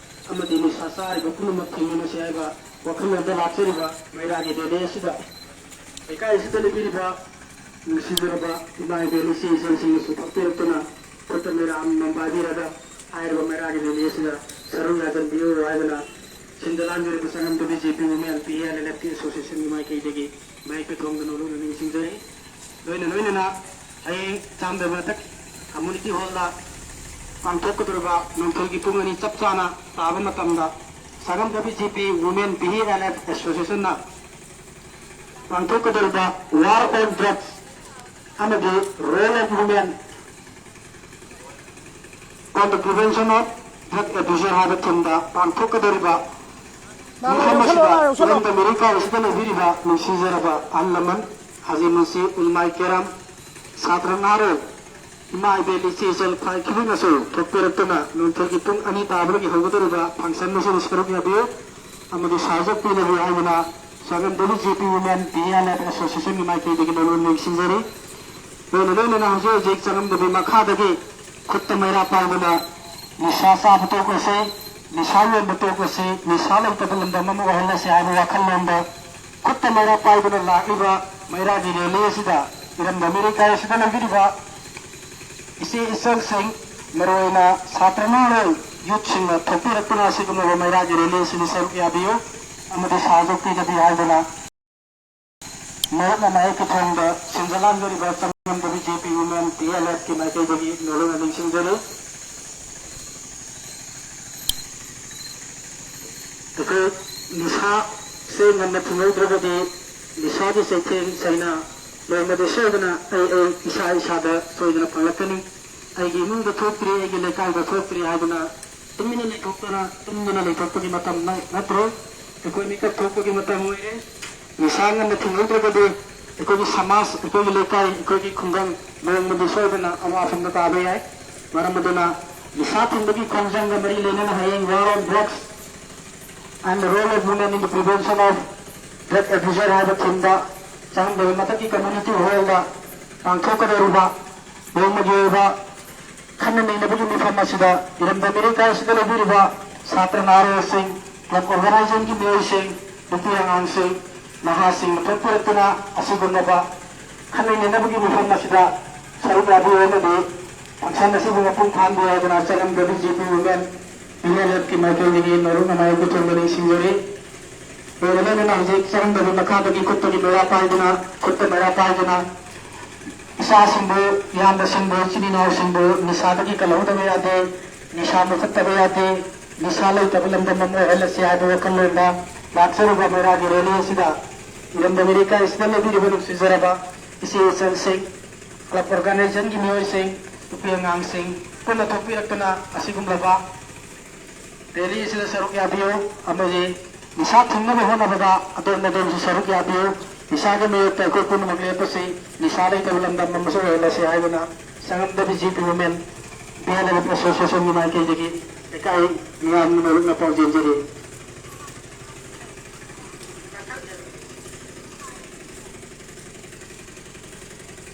ꯑꯃꯗꯤ ꯅꯤꯁꯥ ꯆꯥꯔꯤꯕ ꯄꯨꯝꯅꯃꯛ ꯊꯤꯡꯃꯤꯟꯅꯁꯤ ꯍꯥꯏꯕ ꯋꯥꯈꯜꯂꯣꯟꯗ ꯂꯥꯛꯆꯔꯤꯕ ꯃꯩꯔꯥꯒꯤ ꯔꯦꯂꯤ ꯑꯁꯤꯗ ꯂꯩꯀꯥꯏ ꯑꯁꯤꯗ ꯂꯩꯕꯤꯔꯤꯕ ꯅꯨꯡꯁꯤꯖꯔꯕ ꯏꯃꯥ ꯏꯕꯦꯟ ꯏꯆꯦ ꯏꯆꯜꯁꯤꯡꯅꯁꯨ ꯊꯣꯛꯄꯤꯔꯛꯇꯨꯅ ꯈꯨꯠꯇ ꯃꯩꯔꯥ ꯑꯃꯃꯝ ꯄꯥꯏꯕꯤꯔꯒ ꯍꯥꯏꯔꯤꯕ ꯃꯩꯔꯥꯒꯤ ꯔꯦꯂꯤ ꯑꯁꯤꯗ ꯁꯔꯨꯛ ꯌꯥꯖꯟꯕꯤꯌꯨ ꯍꯥꯏꯗꯨꯅ ꯁꯤꯟꯗ ꯂꯥꯡꯖꯔꯤꯕ Changamdabi J P women P L L ꯑꯦꯐꯀꯤ ꯑꯦꯁꯣꯁꯤꯌꯦꯁꯟꯒꯤ ꯃꯥꯏꯀꯩꯗꯒꯤ ꯃꯍꯩ ꯄꯤꯊꯣꯡꯗꯅ ꯂꯨꯅ ꯅꯤꯡꯁꯤꯡꯖꯔꯤ꯫ ꯂꯣꯏꯅ ꯂꯣꯏꯅꯅ ꯍꯌꯦꯡ ꯆꯥꯝꯗꯕ ꯃꯊꯛ ꯀꯝꯃ꯭ꯌꯨꯅꯤꯇꯤ ꯍꯣꯜꯗ ꯄꯥꯡꯊꯣꯛꯀꯗꯧꯔꯤꯕ ꯅꯨꯡꯊꯤꯜꯒꯤ ꯄꯨꯡ ꯑꯅꯤ ꯆꯞ ꯆꯥꯅ ꯇꯥꯕ ꯃꯇꯝꯗ ꯁꯥꯒꯝ W G P women B L F ꯑꯦꯁꯣꯁꯤꯌꯦꯁꯟꯅ ꯄꯥꯡꯊꯣꯛꯀꯗꯧꯔꯤꯕ War on Drugs ꯑꯃꯗꯤ Role of Women on the Prevention of Drug Abuse ꯍꯥꯏꯕ ꯊꯤꯝꯗ ꯄꯥꯡꯊꯣꯛꯀꯗꯧꯔꯤꯕ ꯃꯐꯝ ꯑꯁꯤꯗ ꯏꯔꯝꯗꯝ ꯏꯔꯩꯀꯥꯏ ꯑꯁꯤꯗ ꯂꯩꯕꯤꯔꯤꯕ ꯅꯨꯡꯁꯤꯖꯔꯕ ꯑꯍꯜ ꯂꯃꯟ, ꯍꯥꯖꯤ ꯃꯨꯟꯁꯤ, ꯎꯂꯃꯥꯏ ꯀꯦꯔꯥꯝ, ꯁꯥꯇ꯭ꯔ ꯅꯍꯥꯔꯣꯜ, ꯏꯃꯥ ꯏꯕꯦꯟ ꯏꯆꯦ ꯏꯆꯜ ꯈ꯭ꯋꯥꯏ ꯈꯤꯕꯤꯅꯁꯨ ꯊꯣꯛꯄꯤꯔꯛꯇꯨꯅ ꯅꯨꯡꯊꯤꯜꯒꯤ ꯄꯨꯡ ꯑꯅꯤ ꯇꯥꯕꯗꯒꯤ ꯍꯧꯒꯗꯧꯔꯤꯕ ꯐꯪꯁꯟ ꯑꯁꯤꯗ ꯁꯔꯨꯛ ꯌꯥꯕꯤꯌꯨ ꯑꯃꯗꯤ ꯁꯍꯥꯌ ꯄꯤꯅꯕꯤꯌꯨ ꯍꯥꯏꯗꯨꯅ ꯁꯥꯒꯝ W G P women B L F ꯑꯦꯁꯣꯁꯤꯌꯦꯁꯟꯒꯤ ꯃꯥꯏꯀꯩꯗꯒꯤ ꯅꯣꯂꯨꯛꯅ ꯅꯤꯡꯁꯤꯡꯖꯔꯤ꯫ ꯂꯣꯏꯅ ꯂꯣꯏꯅꯅ ꯍꯧꯖꯤꯛ ꯍꯧꯖꯤꯛ ꯆꯥꯉꯝꯗꯕꯤ ꯃꯈꯥꯗꯒꯤ ꯈꯨꯠꯇ ꯃꯩꯔꯥ ꯄꯥꯏꯗꯨꯅ ꯅꯤꯁꯥ ꯆꯥꯕ ꯇꯣꯛꯂꯁꯤ, ꯅꯤꯁꯥ ꯌꯣꯟꯕ ꯇꯣꯛꯂꯁꯤ, ꯅꯤꯁꯥ ꯂꯩꯇꯕ ꯂꯝꯗꯝ ꯑꯃ ꯑꯣꯏꯍꯜꯂꯁꯤ ꯍꯥꯏꯕ ꯋꯥꯈꯜꯂꯣꯟꯗ ꯈꯨꯠꯇ ꯃꯩꯔꯥ ꯄꯥꯏꯗꯨꯅ ꯂꯥꯛꯂꯤꯕ ꯃꯩꯔꯥꯒꯤ ꯔꯦꯂꯤ ꯑꯁꯤꯗ ꯏꯔꯝꯗꯝ ꯏꯔꯩꯀꯥꯏ ꯑꯁꯤꯗ ꯂꯩꯕꯤꯔꯤꯕ ꯏꯆꯦ ꯏꯆꯜꯁꯤꯡ, ꯃꯔꯨꯑꯣꯏꯅ ꯁꯥꯇ꯭ꯔ ꯅꯍꯥꯔꯣꯜ ꯌꯨꯠꯁꯤꯡꯅ ꯊꯣꯛꯄꯤꯔꯛꯇꯨꯅ ꯑꯁꯤꯒꯨꯝꯂꯕ ꯃꯩꯔꯥꯒꯤ ꯔꯦꯂꯤ ꯑꯁꯤꯗ ꯁꯔꯨꯛ ꯌꯥꯕꯤꯌꯨ ꯑꯃꯗꯤ ꯁꯍꯥꯌ ꯄꯤꯅꯕꯤꯌꯨ ꯍꯥꯏꯗꯨꯅ ꯃꯔꯨꯞꯅ ꯃꯍꯩ ꯀꯤꯊꯣꯡꯗ ꯁꯤꯟꯖ ꯂꯥꯡꯖꯔꯤꯕ Changamdabi J P women B L ꯑꯦꯐꯀꯤ ꯃꯥꯏꯀꯩꯗꯒꯤ ꯅꯣꯂꯨꯛꯅ ꯅꯤꯡꯁꯤꯡꯖꯔꯤ꯫ ꯑꯩꯈꯣꯏ ꯅꯤꯁꯥꯁꯦ ꯉꯟꯅ ꯊꯤꯡꯍꯧꯗ꯭ꯔꯒꯗꯤ ꯅꯤꯁꯥꯒꯤ ꯆꯩꯊꯦꯡ ꯆꯩꯅ ꯅꯣꯡꯃꯗꯤ ꯁꯣꯏꯗꯅ ꯑꯩ ꯑꯩ ꯏꯁꯥ ꯏꯁꯥꯗ ꯁꯣꯏꯗꯅ ꯐꯪꯂꯛꯀꯅꯤ꯫ ꯑꯩꯒꯤ ꯏꯃꯨꯡꯗ ꯊꯣꯛꯇ꯭ꯔꯤ, ꯑꯩꯒꯤ ꯂꯩꯀꯥꯏꯗ ꯊꯣꯛꯇ꯭ꯔꯤ ꯍꯥꯏꯗꯨꯅ ꯇꯨꯃꯤꯟꯅ ꯂꯩꯊꯣꯛꯇꯅ ꯇꯨꯝꯗꯅ ꯂꯩꯊꯣꯛꯄꯒꯤ ꯃꯇꯝ ꯅ- ꯅꯠꯇ꯭ꯔꯦ꯫ ꯑꯩꯈꯣꯏ ꯃꯤꯀꯞ ꯊꯣꯛꯄꯒꯤ ꯃꯇꯝ ꯑꯣꯏꯔꯦ꯫ ꯅꯤꯁꯥ ꯉꯟꯅ ꯊꯤꯡꯍꯧꯗ꯭ꯔꯒꯗꯤ ꯑꯩꯈꯣꯏꯒꯤ ꯁꯃꯥꯖ, ꯑꯩꯈꯣꯏꯒꯤ ꯂꯩꯀꯥꯏ, ꯑꯩꯈꯣꯏꯒꯤ ꯈꯨꯡꯒꯪ ꯅꯣꯡꯃꯗꯤ ꯁꯣꯏꯗꯅ ꯑꯋꯥꯐꯝꯗ ꯇꯥꯕ ꯌꯥꯏ꯫ ꯃꯔꯝ ꯑꯗꯨꯅ ꯅꯤꯁꯥ ꯊꯤꯡꯕꯒꯤ ꯈꯣꯡꯖꯪꯒ ꯃꯔꯤ ꯂꯩꯅꯅ ꯍꯌꯦꯡ War on Drugs and the Role of Women in the Prevention of Drug Abuse ꯍꯥꯏꯕ ꯊꯤꯝꯗ ꯆꯪꯗꯕ ꯃꯊꯛꯀꯤ ꯀꯝꯃ꯭ꯌꯨꯅꯤꯇꯤ ꯍꯣꯜꯗ ꯄꯥꯡꯊꯣꯛꯀꯗꯧꯔꯤꯕ ꯅꯣꯡꯃꯒꯤ ꯑꯣꯏꯕ ꯈꯟꯅ ꯅꯩꯅꯕꯒꯤ ꯃꯤꯐꯝ ꯑꯁꯤꯗ ꯏꯔꯝꯗꯝ ꯏꯔꯩꯀꯥꯏ ꯑꯁꯤꯗ ꯂꯩꯕꯤꯔꯤꯕ ꯁꯥꯇ꯭ꯔ ꯅꯍꯥꯔꯣꯜꯁꯤꯡ, ꯀ꯭ꯂꯕ ꯑꯣꯔꯒꯅꯥꯏꯖꯦꯁꯟꯒꯤ ꯃꯤꯑꯣꯏꯁꯤꯡ, ꯅꯨꯄꯤ ꯑꯉꯥꯡꯁꯤꯡ, ꯅꯍꯥꯁꯤꯡ ꯂꯧꯊꯣꯛꯄꯤꯔꯛꯇꯨꯅ ꯑꯁꯤꯒꯨꯝꯂꯕ ꯈꯟꯅ ꯅꯩꯅꯕꯒꯤ ꯃꯤꯐꯝ ꯑꯁꯤꯗ ꯁꯔꯨꯛ ꯌꯥꯕꯤꯌꯨ ꯑꯃꯗꯤ ꯐꯪꯁꯟ ꯑꯁꯤꯕꯨ ꯃꯄꯨꯡ ꯐꯥꯍꯟꯕꯤꯌꯨ ꯍꯥꯏꯗꯨꯅ ꯆꯔꯝ W G P women B L ꯑꯦꯐꯀꯤ ꯃꯥꯏꯀꯩꯗꯒꯤ ꯅꯧꯔꯨꯛꯅ ꯃꯥꯏ ꯄꯨꯊꯣꯟꯕ ꯅꯤꯡꯁꯤꯡꯖꯔꯤ꯫ ꯂꯣꯏꯅ ꯂꯣꯏꯅꯅ ꯍꯧꯖꯤꯛ ꯆꯔꯝꯗꯕ ꯃꯈꯥꯗꯒꯤ ꯈꯨꯠꯇꯒꯤ ꯃꯩꯔꯥ ꯄꯥꯏꯗꯨꯅ, ꯈꯨꯠꯇ ꯃꯩꯔꯥ ꯄꯥꯏꯗꯨꯅ ꯏꯆꯥꯁꯤꯡꯕꯨ, ꯏꯌꯥꯝꯕꯁꯤꯡꯕꯨ, ꯏꯆꯤꯟ ꯏꯅꯥꯎꯁꯤꯡꯕꯨ ꯅꯤꯁꯥꯗꯒꯤ ꯀꯜꯍꯧꯗꯕ ꯌꯥꯗꯦ, ꯅꯤꯁꯥ ꯃꯨꯊꯠꯇꯕ ꯌꯥꯗꯦ, ꯅꯤꯁꯥ ꯂꯩꯇꯕ ꯂꯝꯗꯝ ꯑꯃ ꯑꯣꯏꯍꯜꯂꯁꯤ ꯍꯥꯏꯕ ꯋꯥꯈꯜꯂꯣꯟꯗ ꯂꯥꯛꯆꯔꯤꯕ ꯃꯩꯔꯥꯒꯤ ꯔꯦꯂꯤ ꯑꯁꯤꯗ ꯏꯔꯝꯗꯝ ꯏꯔꯩꯀꯥꯏ ꯑꯁꯤꯗ ꯂꯩꯕꯤꯔꯤꯕ ꯅꯨꯡꯁꯤꯖꯔꯕ ꯏꯆꯦ ꯏꯆꯜꯁꯤꯡ, ꯀ꯭ꯂꯕ ꯑꯣꯔꯒꯅꯥꯏꯖꯦꯁꯟꯒꯤ ꯃꯤꯑꯣꯏꯁꯤꯡ, ꯅꯨꯄꯤ ꯑꯉꯥꯡꯁꯤꯡ ꯄꯨꯟꯅ ꯊꯣꯛꯄꯤꯔꯛꯇꯨꯅ ꯑꯁꯤꯒꯨꯝꯂꯕ ꯔꯦꯂꯤ ꯑꯁꯤꯗ ꯁꯔꯨꯛ ꯌꯥꯕꯤꯌꯨ ꯑꯃꯗꯤ ꯅꯤꯁꯥ ꯊꯤꯡꯅꯕ ꯍꯣꯠꯅꯕꯗ ꯑꯗꯣꯝ ꯑꯗꯣꯝꯁꯨ ꯁꯔꯨꯛ ꯌꯥꯕꯤꯌꯨ꯫ ꯅꯤꯁꯥꯒꯤ ꯃꯥꯌꯣꯛꯇ ꯑꯩꯈꯣꯏ ꯄꯨꯝꯅꯃꯛ ꯂꯦꯞꯄꯁꯤ꯫ ꯅꯤꯁꯥ ꯂꯩꯇꯕ ꯂꯝꯗꯝ ꯑꯃꯁꯨ ꯑꯣꯏꯍꯜꯂꯁꯤ ꯍꯥꯏꯗꯨꯅ ꯁꯪꯉꯝꯗ B J P women B L F ꯑꯦꯁꯣꯁꯤꯌꯦꯁꯟꯒꯤ ꯃꯥꯏꯀꯩꯗꯒꯤ ꯂꯩꯀꯥꯏ ꯃꯤꯌꯥꯝ ꯅꯧꯔꯨꯛꯅ ꯄꯥꯎꯖꯦꯟꯖꯔꯤ꯫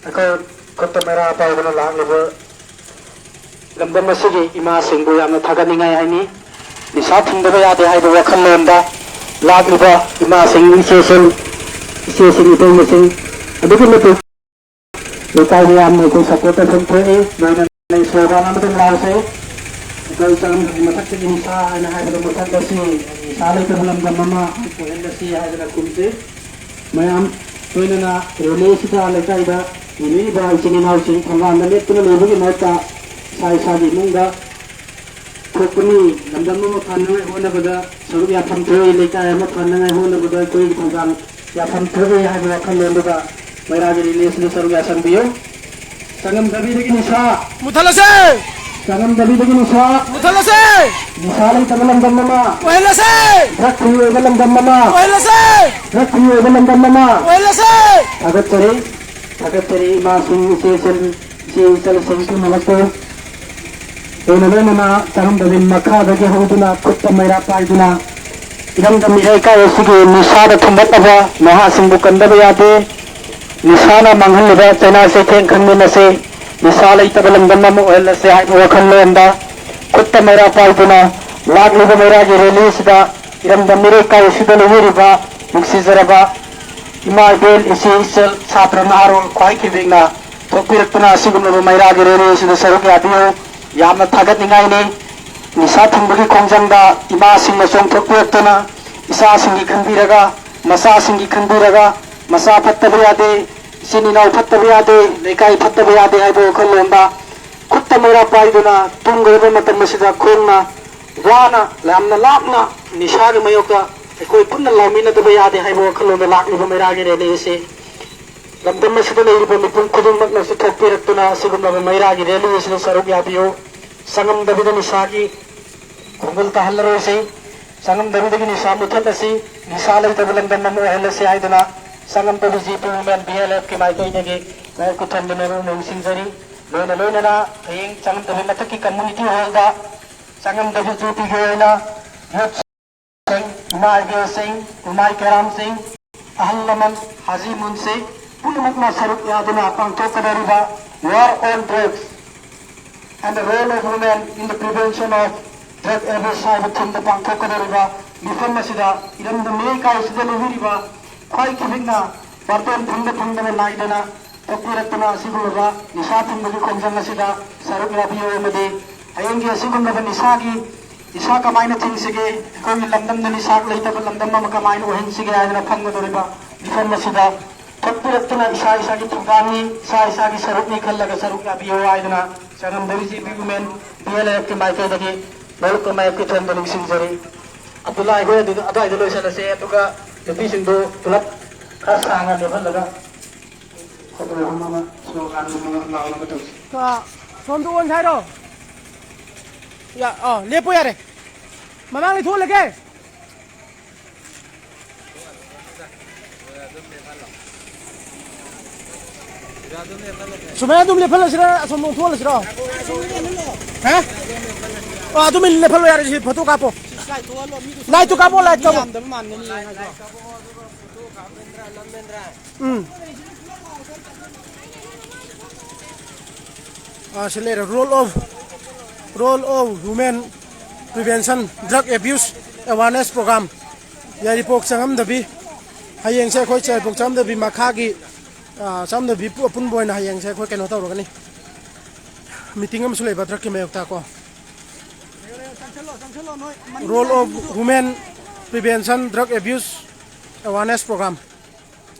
ꯑꯩꯈꯣꯏ ꯈꯨꯠꯇ ꯃꯩꯔꯥ ꯄꯥꯏꯗꯨꯅ ꯂꯥꯛꯂꯤꯕ ꯂꯝꯗꯝ ꯑꯁꯤꯒꯤ ꯏꯃꯥꯁꯤꯡꯕꯨ ꯌꯥꯝꯅ ꯊꯥꯒꯠꯅꯤꯡꯉꯥꯏ ꯍꯥꯏꯅꯤ꯫ ꯅꯤꯁꯥ ꯊꯤꯡꯗꯕ ꯌꯥꯗꯦ ꯍꯥꯏꯕ ꯋꯥꯈꯜꯂꯣꯟꯗ ꯂꯥꯛꯂꯤꯕ ꯏꯃꯥꯁꯤꯡ, ꯏꯆꯦꯁꯤꯡ, ꯏꯆꯦꯁꯤꯡ, ꯏꯇꯩꯃꯁꯤꯡ ꯑꯗꯨꯛꯀꯤ ꯃꯇꯤꯛ ꯂꯩꯀꯥꯏ ꯃꯌꯥꯝꯅ ꯑꯩꯈꯣꯏ ꯁꯄꯣꯔꯠ ꯇꯧꯐꯝ ꯊꯣꯛꯏ꯫ ꯂꯣꯏꯅꯅ ꯁ꯭ꯂꯣꯒꯥꯟ ꯑꯃꯇꯪ ꯂꯥꯎꯁꯦ꯫ ꯑꯩꯈꯣꯏ ꯆꯪꯂꯝꯗꯕ ꯃꯊꯛꯇꯒꯤ ꯅꯤꯁꯥ ꯍꯥꯏꯅ ꯍꯥꯏꯕꯗꯣ ꯃꯊꯛ ꯑꯁꯤ ꯅꯤꯁꯥ ꯂꯩꯇꯕ ꯂꯝꯗꯝ ꯑꯃ ꯑꯣꯏꯍꯜꯂꯁꯤ ꯍꯥꯏꯗꯅ ꯈꯨꯝꯁꯤ꯫ ꯃꯌꯥꯝ ꯂꯣꯏꯅꯅ ꯔꯦꯂꯤ ꯑꯁꯤꯗ ꯂꯩꯀꯥꯏꯗ ꯌꯦꯡꯕꯤꯔꯤꯕ ꯏꯆꯤꯟ ꯏꯅꯥꯎꯁꯤꯡ ꯊꯣꯡꯒꯥꯟꯗ ꯂꯦꯞꯇꯨꯅ ꯂꯩꯕꯒꯤ ꯃꯍꯨꯠꯇ ꯏꯁꯥ ꯏꯁꯥꯒꯤ ꯏꯃꯨꯡꯗ ꯊꯣꯛꯄꯅꯤ꯫ ꯂꯝꯗꯝ ꯑꯃ ꯐꯅꯉꯥꯏ ꯍꯣꯠꯅꯕꯗ ꯁꯔꯨꯛ ꯌꯥꯐꯝ ꯊꯣꯛꯏ, ꯂꯩꯀꯥꯏ ꯑꯃ ꯐꯅꯉꯥꯏ ꯍꯣꯠꯅꯕꯗ ꯑꯩꯈꯣꯏꯒꯤ ꯊꯧꯗꯥꯡ ꯌꯥꯐꯝ ꯊꯣꯛꯏ ꯍꯥꯏꯕ ꯋꯥꯈꯜꯂꯣꯟꯗꯨꯗ ꯃꯩꯔꯥꯒꯤ ꯔꯦꯂꯤ ꯑꯁꯤꯗ ꯁꯔꯨꯛ ꯌꯥꯁꯟꯕꯤꯌꯨ꯫ ꯆꯉꯝꯗꯕꯤꯗꯒꯤ ꯅꯤꯁꯥ ꯃꯨꯊꯠꯂꯁꯦ! ꯆꯉꯝꯗꯕꯤꯗꯒꯤ ꯅꯤꯁꯥ ꯃꯨꯊꯠꯂꯁꯦ! ꯅꯤꯁꯥ ꯂꯩꯇꯕ ꯂꯝꯗꯝ ꯑꯃ ꯑꯣꯏꯍꯜꯂꯁꯦ! ꯗ꯭ꯔꯒ ꯐ꯭ꯔꯤ ꯑꯣꯏꯕ ꯂꯝꯗꯝ ꯑꯃ ꯑꯣꯏꯍꯜꯂꯁꯦ! ꯗ꯭ꯔꯒ ꯐ꯭ꯔꯤ ꯑꯣꯏꯕ ꯂꯝꯗꯝ ꯑꯃ ꯑꯣꯏꯍꯜꯂꯁꯦ! ꯊꯥꯒꯠꯆꯔꯤ꯫ ꯊꯥꯒꯠꯆꯔꯤ ꯏꯃꯥꯁꯤꯡ, ꯏꯆꯦꯁꯤꯡ, ꯏꯆꯦ ꯏꯆꯜꯁꯤꯡ ꯄꯨꯝꯅꯃꯛꯄꯨ꯫ ꯂꯣꯏꯅ ꯂꯣꯏꯅꯅ ꯆꯉꯝꯗꯕꯤ ꯃꯈꯥꯗꯒꯤ ꯍꯧꯗꯨꯅ ꯈꯨꯠꯇ ꯃꯩꯔꯥ ꯄꯥꯏꯗꯨꯅ ꯏꯔꯝꯗꯝ ꯏꯔꯩꯀꯥꯏ ꯑꯁꯤꯒꯤ ꯅꯤꯁꯥꯗ ꯊꯨꯝꯕꯠꯅꯕ ꯅꯍꯥꯁꯤꯡꯕꯨ ꯀꯟꯗꯕ ꯌꯥꯗꯦ꯫ ꯅꯤꯁꯥꯅ ꯃꯥꯡꯍꯜꯂꯤꯕ ꯆꯩꯅꯥ ꯆꯩꯊꯦꯡ ꯈꯪꯃꯤꯟꯅꯁꯤ꯫ ꯅꯤꯁꯥ ꯂꯩꯇꯕ ꯂꯝꯗꯝ ꯑꯃ ꯑꯣꯏꯍꯜꯂꯁꯤ ꯍꯥꯏꯕ ꯋꯥꯈꯜꯂꯣꯟꯗ ꯈꯨꯠꯇ ꯃꯩꯔꯥ ꯄꯥꯏꯗꯨꯅ ꯂꯥꯛꯂꯤꯕ ꯃꯩꯔꯥꯒꯤ ꯔꯦꯂꯤ ꯑꯁꯤꯗ ꯏꯔꯝꯗꯝ ꯏꯔꯩꯀꯥꯏ ꯑꯁꯤꯗ ꯂꯩꯕꯤꯔꯤꯕ ꯅꯨꯡꯁꯤꯖꯔꯕ ꯏꯃꯥ ꯏꯕꯦꯜ, ꯏꯆꯦ ꯏꯆꯜ, ꯁꯥꯇ꯭ꯔ ꯅꯍꯥꯔꯣꯜ ꯈ꯭ꯋꯥꯏ ꯈꯤꯕꯤꯛꯅ ꯊꯣꯛꯄꯤꯔꯛꯇꯨꯅ ꯑꯁꯤꯒꯨꯝꯂꯕ ꯃꯩꯔꯥꯒꯤ ꯔꯦꯂꯤ ꯑꯁꯤꯗ ꯁꯔꯨꯛ ꯌꯥꯕꯤꯌꯨ꯫ ꯌꯥꯝꯅ ꯊꯥꯒꯠꯅꯤꯡꯉꯥꯏꯅꯤ꯫ ꯅꯤꯁꯥ ꯊꯤꯡꯕꯒꯤ ꯈꯣꯡꯖꯪꯗ ꯏꯃꯥꯁꯤꯡꯅ ꯆꯣꯡꯊꯣꯛꯄꯤꯔꯛꯇꯨꯅ ꯏꯆꯥꯁꯤꯡꯒꯤ ꯈꯟꯕꯤꯔꯒ, ꯃꯆꯥꯁꯤꯡꯒꯤ ꯈꯟꯕꯤꯔꯒ, ꯃꯆꯥ ꯐꯠꯇꯕ ꯌꯥꯗꯦ, ꯏꯆꯤꯟ ꯏꯅꯥꯎ ꯐꯠꯇꯕ ꯌꯥꯗꯦ, ꯂꯩꯀꯥꯏ ꯐꯠꯇꯕ ꯌꯥꯗꯦ ꯍꯥꯏꯕ ꯋꯥꯈꯜꯂꯣꯟꯗ ꯈꯨꯠꯇ ꯃꯩꯔꯥ ꯄꯥꯏꯗꯨꯅ ꯇꯨꯝꯒꯗꯕ ꯃꯇꯝ ꯑꯁꯤꯗ ꯈꯣꯡꯅ ꯋꯥꯅ ꯌꯥꯝꯅ ꯂꯥꯞꯅ ꯅꯤꯁꯥꯒꯤ ꯃꯥꯌꯣꯛꯇ ꯑꯩꯈꯣꯏ ꯄꯨꯟꯅ ꯂꯥꯎꯃꯤꯟꯅꯗꯕ ꯌꯥꯗꯦ ꯍꯥꯏꯕ ꯋꯥꯈꯜꯂꯣꯟꯗ ꯂꯥꯛꯂꯤꯕ ꯃꯩꯔꯥꯒꯤ ꯔꯦꯂꯤ ꯑꯁꯤ ꯂꯝꯗꯝ ꯑꯁꯤꯗ ꯂꯩꯔꯤꯕ ꯃꯤꯄꯨꯝ ꯈꯨꯗꯤꯡꯃꯛꯅꯁꯨ ꯊꯣꯛꯄꯤꯔꯛꯇꯨꯅ ꯑꯁꯤꯒꯨꯝꯂꯕ ꯃꯩꯔꯥꯒꯤ ꯔꯦꯂꯤ ꯑꯁꯤꯗ ꯁꯔꯨꯛ ꯌꯥꯕꯤꯌꯨ꯫ ꯆꯉꯝꯗꯕꯤꯗ ꯅꯤꯁꯥꯒꯤ ꯈꯣꯡꯒꯨꯜ ꯇꯥꯍꯜꯂꯔꯣꯏꯁꯤ꯫ ꯆꯉꯝꯗꯕꯤꯗꯒꯤ ꯅꯤꯁꯥ ꯃꯨꯊꯠꯂꯁꯤ꯫ ꯅꯤꯁꯥ ꯂꯩꯇꯕ ꯂꯝꯗꯝ ꯑꯃ ꯑꯣꯏꯍꯜꯂꯁꯤ ꯍꯥꯏꯗꯨꯅ Changamdabi G P women B L ꯑꯦꯐꯀꯤ ꯃꯥꯏꯀꯩꯗꯒꯤ ꯃꯌꯦꯛ ꯀꯨꯊꯟꯗꯨꯅ ꯅꯤꯡꯁꯤꯡꯖꯔꯤ꯫ ꯂꯣꯏꯅ ꯂꯣꯏꯅꯅ ꯍꯌꯦꯡ ꯆꯉꯝꯗꯕꯤ ꯃꯊꯛꯀꯤ ꯀꯝꯃ꯭ꯌꯨꯅꯤꯇꯤ ꯍꯣꯜꯗ ꯆꯉꯝꯗꯕꯤ ꯖꯤ ꯄꯤꯒꯤ ꯑꯣꯏꯅ ꯌꯨꯠ ꯏꯃꯥ ꯏꯕꯦꯜꯁꯤꯡ, ꯏꯃꯥ ꯀꯦꯔꯥꯝꯁꯤꯡ, ꯑꯍꯜ ꯂꯃꯟ, ꯍꯥꯖꯤ ꯃꯨꯟꯁꯤ ꯄꯨꯝꯅꯃꯛꯅ ꯁꯔꯨꯛ ꯌꯥꯗꯨꯅ ꯄꯥꯡꯊꯣꯛꯀꯗꯧꯔꯤꯕ War on Drugs and the Role of Women in the Prevention of Drug Abuse ꯍꯥꯏꯕ ꯊꯤꯝꯗ ꯄꯥꯡꯊꯣꯛꯀꯗꯧꯔꯤꯕ ꯃꯤꯐꯝ ꯑꯁꯤꯗ ꯏꯔꯝꯗꯝ ꯃꯤꯑꯣꯏ ꯀꯥꯏꯁꯤꯗ ꯂꯩꯕꯤꯔꯤꯕ ꯈ꯭ꯋꯥꯏ ꯈꯤꯕꯤꯛꯅ ꯕꯥꯔꯇꯣꯟ ꯐꯪꯗ ꯐꯪꯗꯅ ꯅꯥꯏꯗꯅ ꯊꯣꯛꯄꯤꯔꯛꯇꯨꯅ ꯑꯁꯤꯒꯨꯝꯂꯕ ꯅꯤꯁꯥ ꯊꯤꯡꯕꯒꯤ ꯈꯣꯡꯖꯪ ꯑꯁꯤꯗ ꯁꯔꯨꯛ ꯌꯥꯕꯤꯌꯨ ꯑꯃꯗꯤ ꯍꯌꯦꯡꯒꯤ ꯑꯁꯤꯒꯨꯝꯂꯕ ꯅꯤꯁꯥꯒꯤ, ꯅꯤꯁꯥ ꯀꯃꯥꯏꯅ ꯊꯤꯡꯁꯤꯒꯦ, ꯑꯩꯈꯣꯏꯒꯤ ꯂꯝꯗꯝꯗ ꯅꯤꯁꯥ ꯂꯩꯇꯕ ꯂꯝꯗꯝ ꯑꯃ ꯀꯃꯥꯏꯅ ꯑꯣꯏꯍꯟꯁꯤꯒꯦ ꯍꯥꯏꯗꯅ ꯐꯝꯒꯗꯧꯔꯤꯕ ꯃꯤꯐꯝ ꯑꯁꯤꯗ ꯊꯣꯛꯄꯤꯔꯛꯇꯨꯅ ꯏꯁꯥ ꯏꯁꯥꯒꯤ ꯊꯧꯗꯥꯡꯅꯤ, ꯏꯁꯥ ꯏꯁꯥꯒꯤ ꯁꯔꯨꯛꯅꯤ ꯈꯜꯂꯒ ꯁꯔꯨꯛ ꯌꯥꯕꯤꯌꯨ ꯍꯥꯏꯗꯨꯅ Changamdabi G P women B L ꯑꯦꯐꯀꯤ ꯃꯥꯏꯀꯩꯗꯒꯤ ꯃꯔꯨꯞꯀ ꯃꯥꯌꯣꯛꯀꯤ ꯊꯣꯡꯗ ꯅꯤꯡꯁꯤꯡꯖꯔꯤ꯫ ꯑꯕꯗꯨꯜꯂꯥ, ꯑꯩꯈꯣꯏ ꯑꯗꯨ, ꯑꯗꯨꯋꯥꯏꯗ ꯂꯣꯏꯁꯤꯜꯂꯁꯦ, ꯑꯗꯨꯒ ꯅꯨꯄꯤꯁꯤꯡꯗꯨ ꯄꯨꯂꯞ ꯈꯔ ꯁꯥꯡꯅ ꯂꯦꯞꯍꯜꯂꯒ ꯐꯣꯇꯣ ꯑꯃ ꯁ꯭ꯂꯣꯒꯥꯟ ꯑꯃ ꯂꯥꯎꯅꯕ ꯇꯧꯁꯤ꯫ ꯑ, ꯁꯣꯝꯗ ꯑꯣꯟꯁꯦ ꯍꯥꯏꯔꯣ? ꯌꯥ-, ꯑ, ꯂꯦꯞꯄꯣ ꯌꯥꯔꯦ꯫ ꯃꯃꯥꯡꯗ ꯊꯣꯛꯍꯜꯂꯒꯦ꯫ ꯁꯨꯃꯥꯏꯅ ꯑꯗꯨꯝ ꯂꯦꯞꯍꯜꯂꯁꯤꯔ, ꯑꯁꯣꯝ ꯂꯣꯝ ꯊꯣꯛꯍꯜꯂꯁꯤꯔꯣ? ꯍꯥ? ꯑꯣ, ꯑꯗꯨꯝ ꯂꯦꯞꯍꯜꯂꯣ ꯌꯥꯔꯦ, ꯁꯤ ꯐꯣꯇꯣ ꯀꯥꯞꯄꯣ꯫ ꯂꯥꯏꯠꯇꯨ ꯀꯥꯞꯄꯣ, ꯂꯥꯏꯠ ꯀꯥꯞꯄꯣ꯫ ꯎꯝ꯫ ꯑꯥ, ꯁꯤ ꯂꯩꯔꯦ, role of, role of women prevention drug abuse awareness program꯫ ꯌꯥꯏꯔꯤꯄꯣꯛ ꯆꯪꯉꯝꯗꯕꯤ, ꯍꯌꯦꯡꯁꯦ ꯑꯩꯈꯣꯏ ꯌꯥꯏꯔꯤꯄꯣꯛ ꯆꯪꯉꯝꯗꯕꯤ ꯃꯈꯥꯒꯤ, ꯑꯥ, ꯆꯪꯉꯝꯗꯕꯤ ꯄꯨ-, ꯑꯄꯨꯟꯕ ꯑꯣꯏꯅ ꯍꯌꯦꯡꯁꯦ ꯑꯩꯈꯣꯏ ꯀꯩꯅꯣ ꯇꯧꯔꯒꯅꯤ, meeting ꯑꯃꯁꯨ ꯂꯩꯕ drugꯀꯤ ꯃꯥꯌꯣꯛꯇ ꯀꯣ꯫ Role of women prevention drug abuse awareness program꯫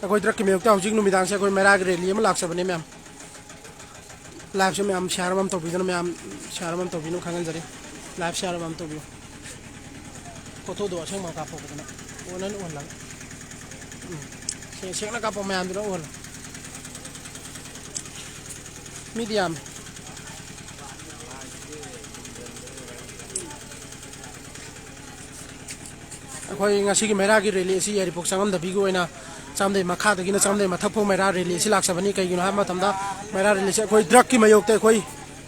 ꯑꯩꯈꯣꯏ drugꯀꯤ ꯃꯥꯌꯣꯛꯇ ꯍꯧꯖꯤꯛ ꯅꯨꯃꯤꯗꯥꯡꯁꯦ ꯑꯩꯈꯣꯏ ꯃꯩꯔꯥꯒꯤ rally ꯑꯃ ꯂꯥꯛꯆꯕꯅꯦ ꯃꯌꯥꯝ꯫ Liveꯁꯦ ꯃꯌꯥꯝ share ꯑꯃꯃꯝ ꯇꯧꯕꯤꯗꯨꯅ, ꯃꯌꯥꯝ share ꯑꯃꯃꯝ ꯇꯧꯕꯤꯅꯕ ꯈꯪꯍꯟꯖꯔꯤ꯫ Live share ꯑꯃꯃꯝ ꯇꯧꯕꯤꯌꯨ꯫ ꯐꯣꯇꯣꯗꯣ ꯑꯁꯦꯡꯕ ꯀꯥꯞꯄꯣ ꯐꯖꯅ꯫ ꯑꯣꯟꯅ ꯎꯍꯜꯂꯒ꯫ ꯎꯝ꯫ ꯁꯦꯡ-, ꯁꯦꯡꯅ ꯀꯥꯞꯄꯣ, ꯃꯌꯥꯝꯗꯨꯅ ꯎꯍꯜꯂꯣ꯫ ꯃꯤꯗꯤ ꯌꯥꯝꯃꯤ꯫ ꯑꯩꯈꯣꯏ ꯉꯁꯤꯒꯤ ꯃꯩꯔꯥꯒꯤ rally ꯑꯁꯤ ꯌꯥꯏꯔꯤꯄꯣꯛ ꯆꯪꯉꯝꯗꯕꯤꯒꯤ ꯑꯣꯏꯅ ꯆꯥꯝꯗꯩ ꯃꯈꯥꯗꯒꯤꯅ ꯆꯥꯝꯗꯩ ꯃꯊꯛ ꯐꯥꯎ ꯃꯩꯔꯥ rally ꯑꯁꯤ ꯂꯥꯛꯆꯕꯅꯤ꯫ ꯀꯩꯒꯤꯅꯣ ꯍꯥꯏꯕ ꯃꯇꯝꯗ ꯃꯩꯔꯥ rally ꯑꯁꯤ ꯑꯩꯈꯣꯏ drugꯀꯤ ꯃꯥꯌꯣꯛꯇ ꯑꯩꯈꯣꯏ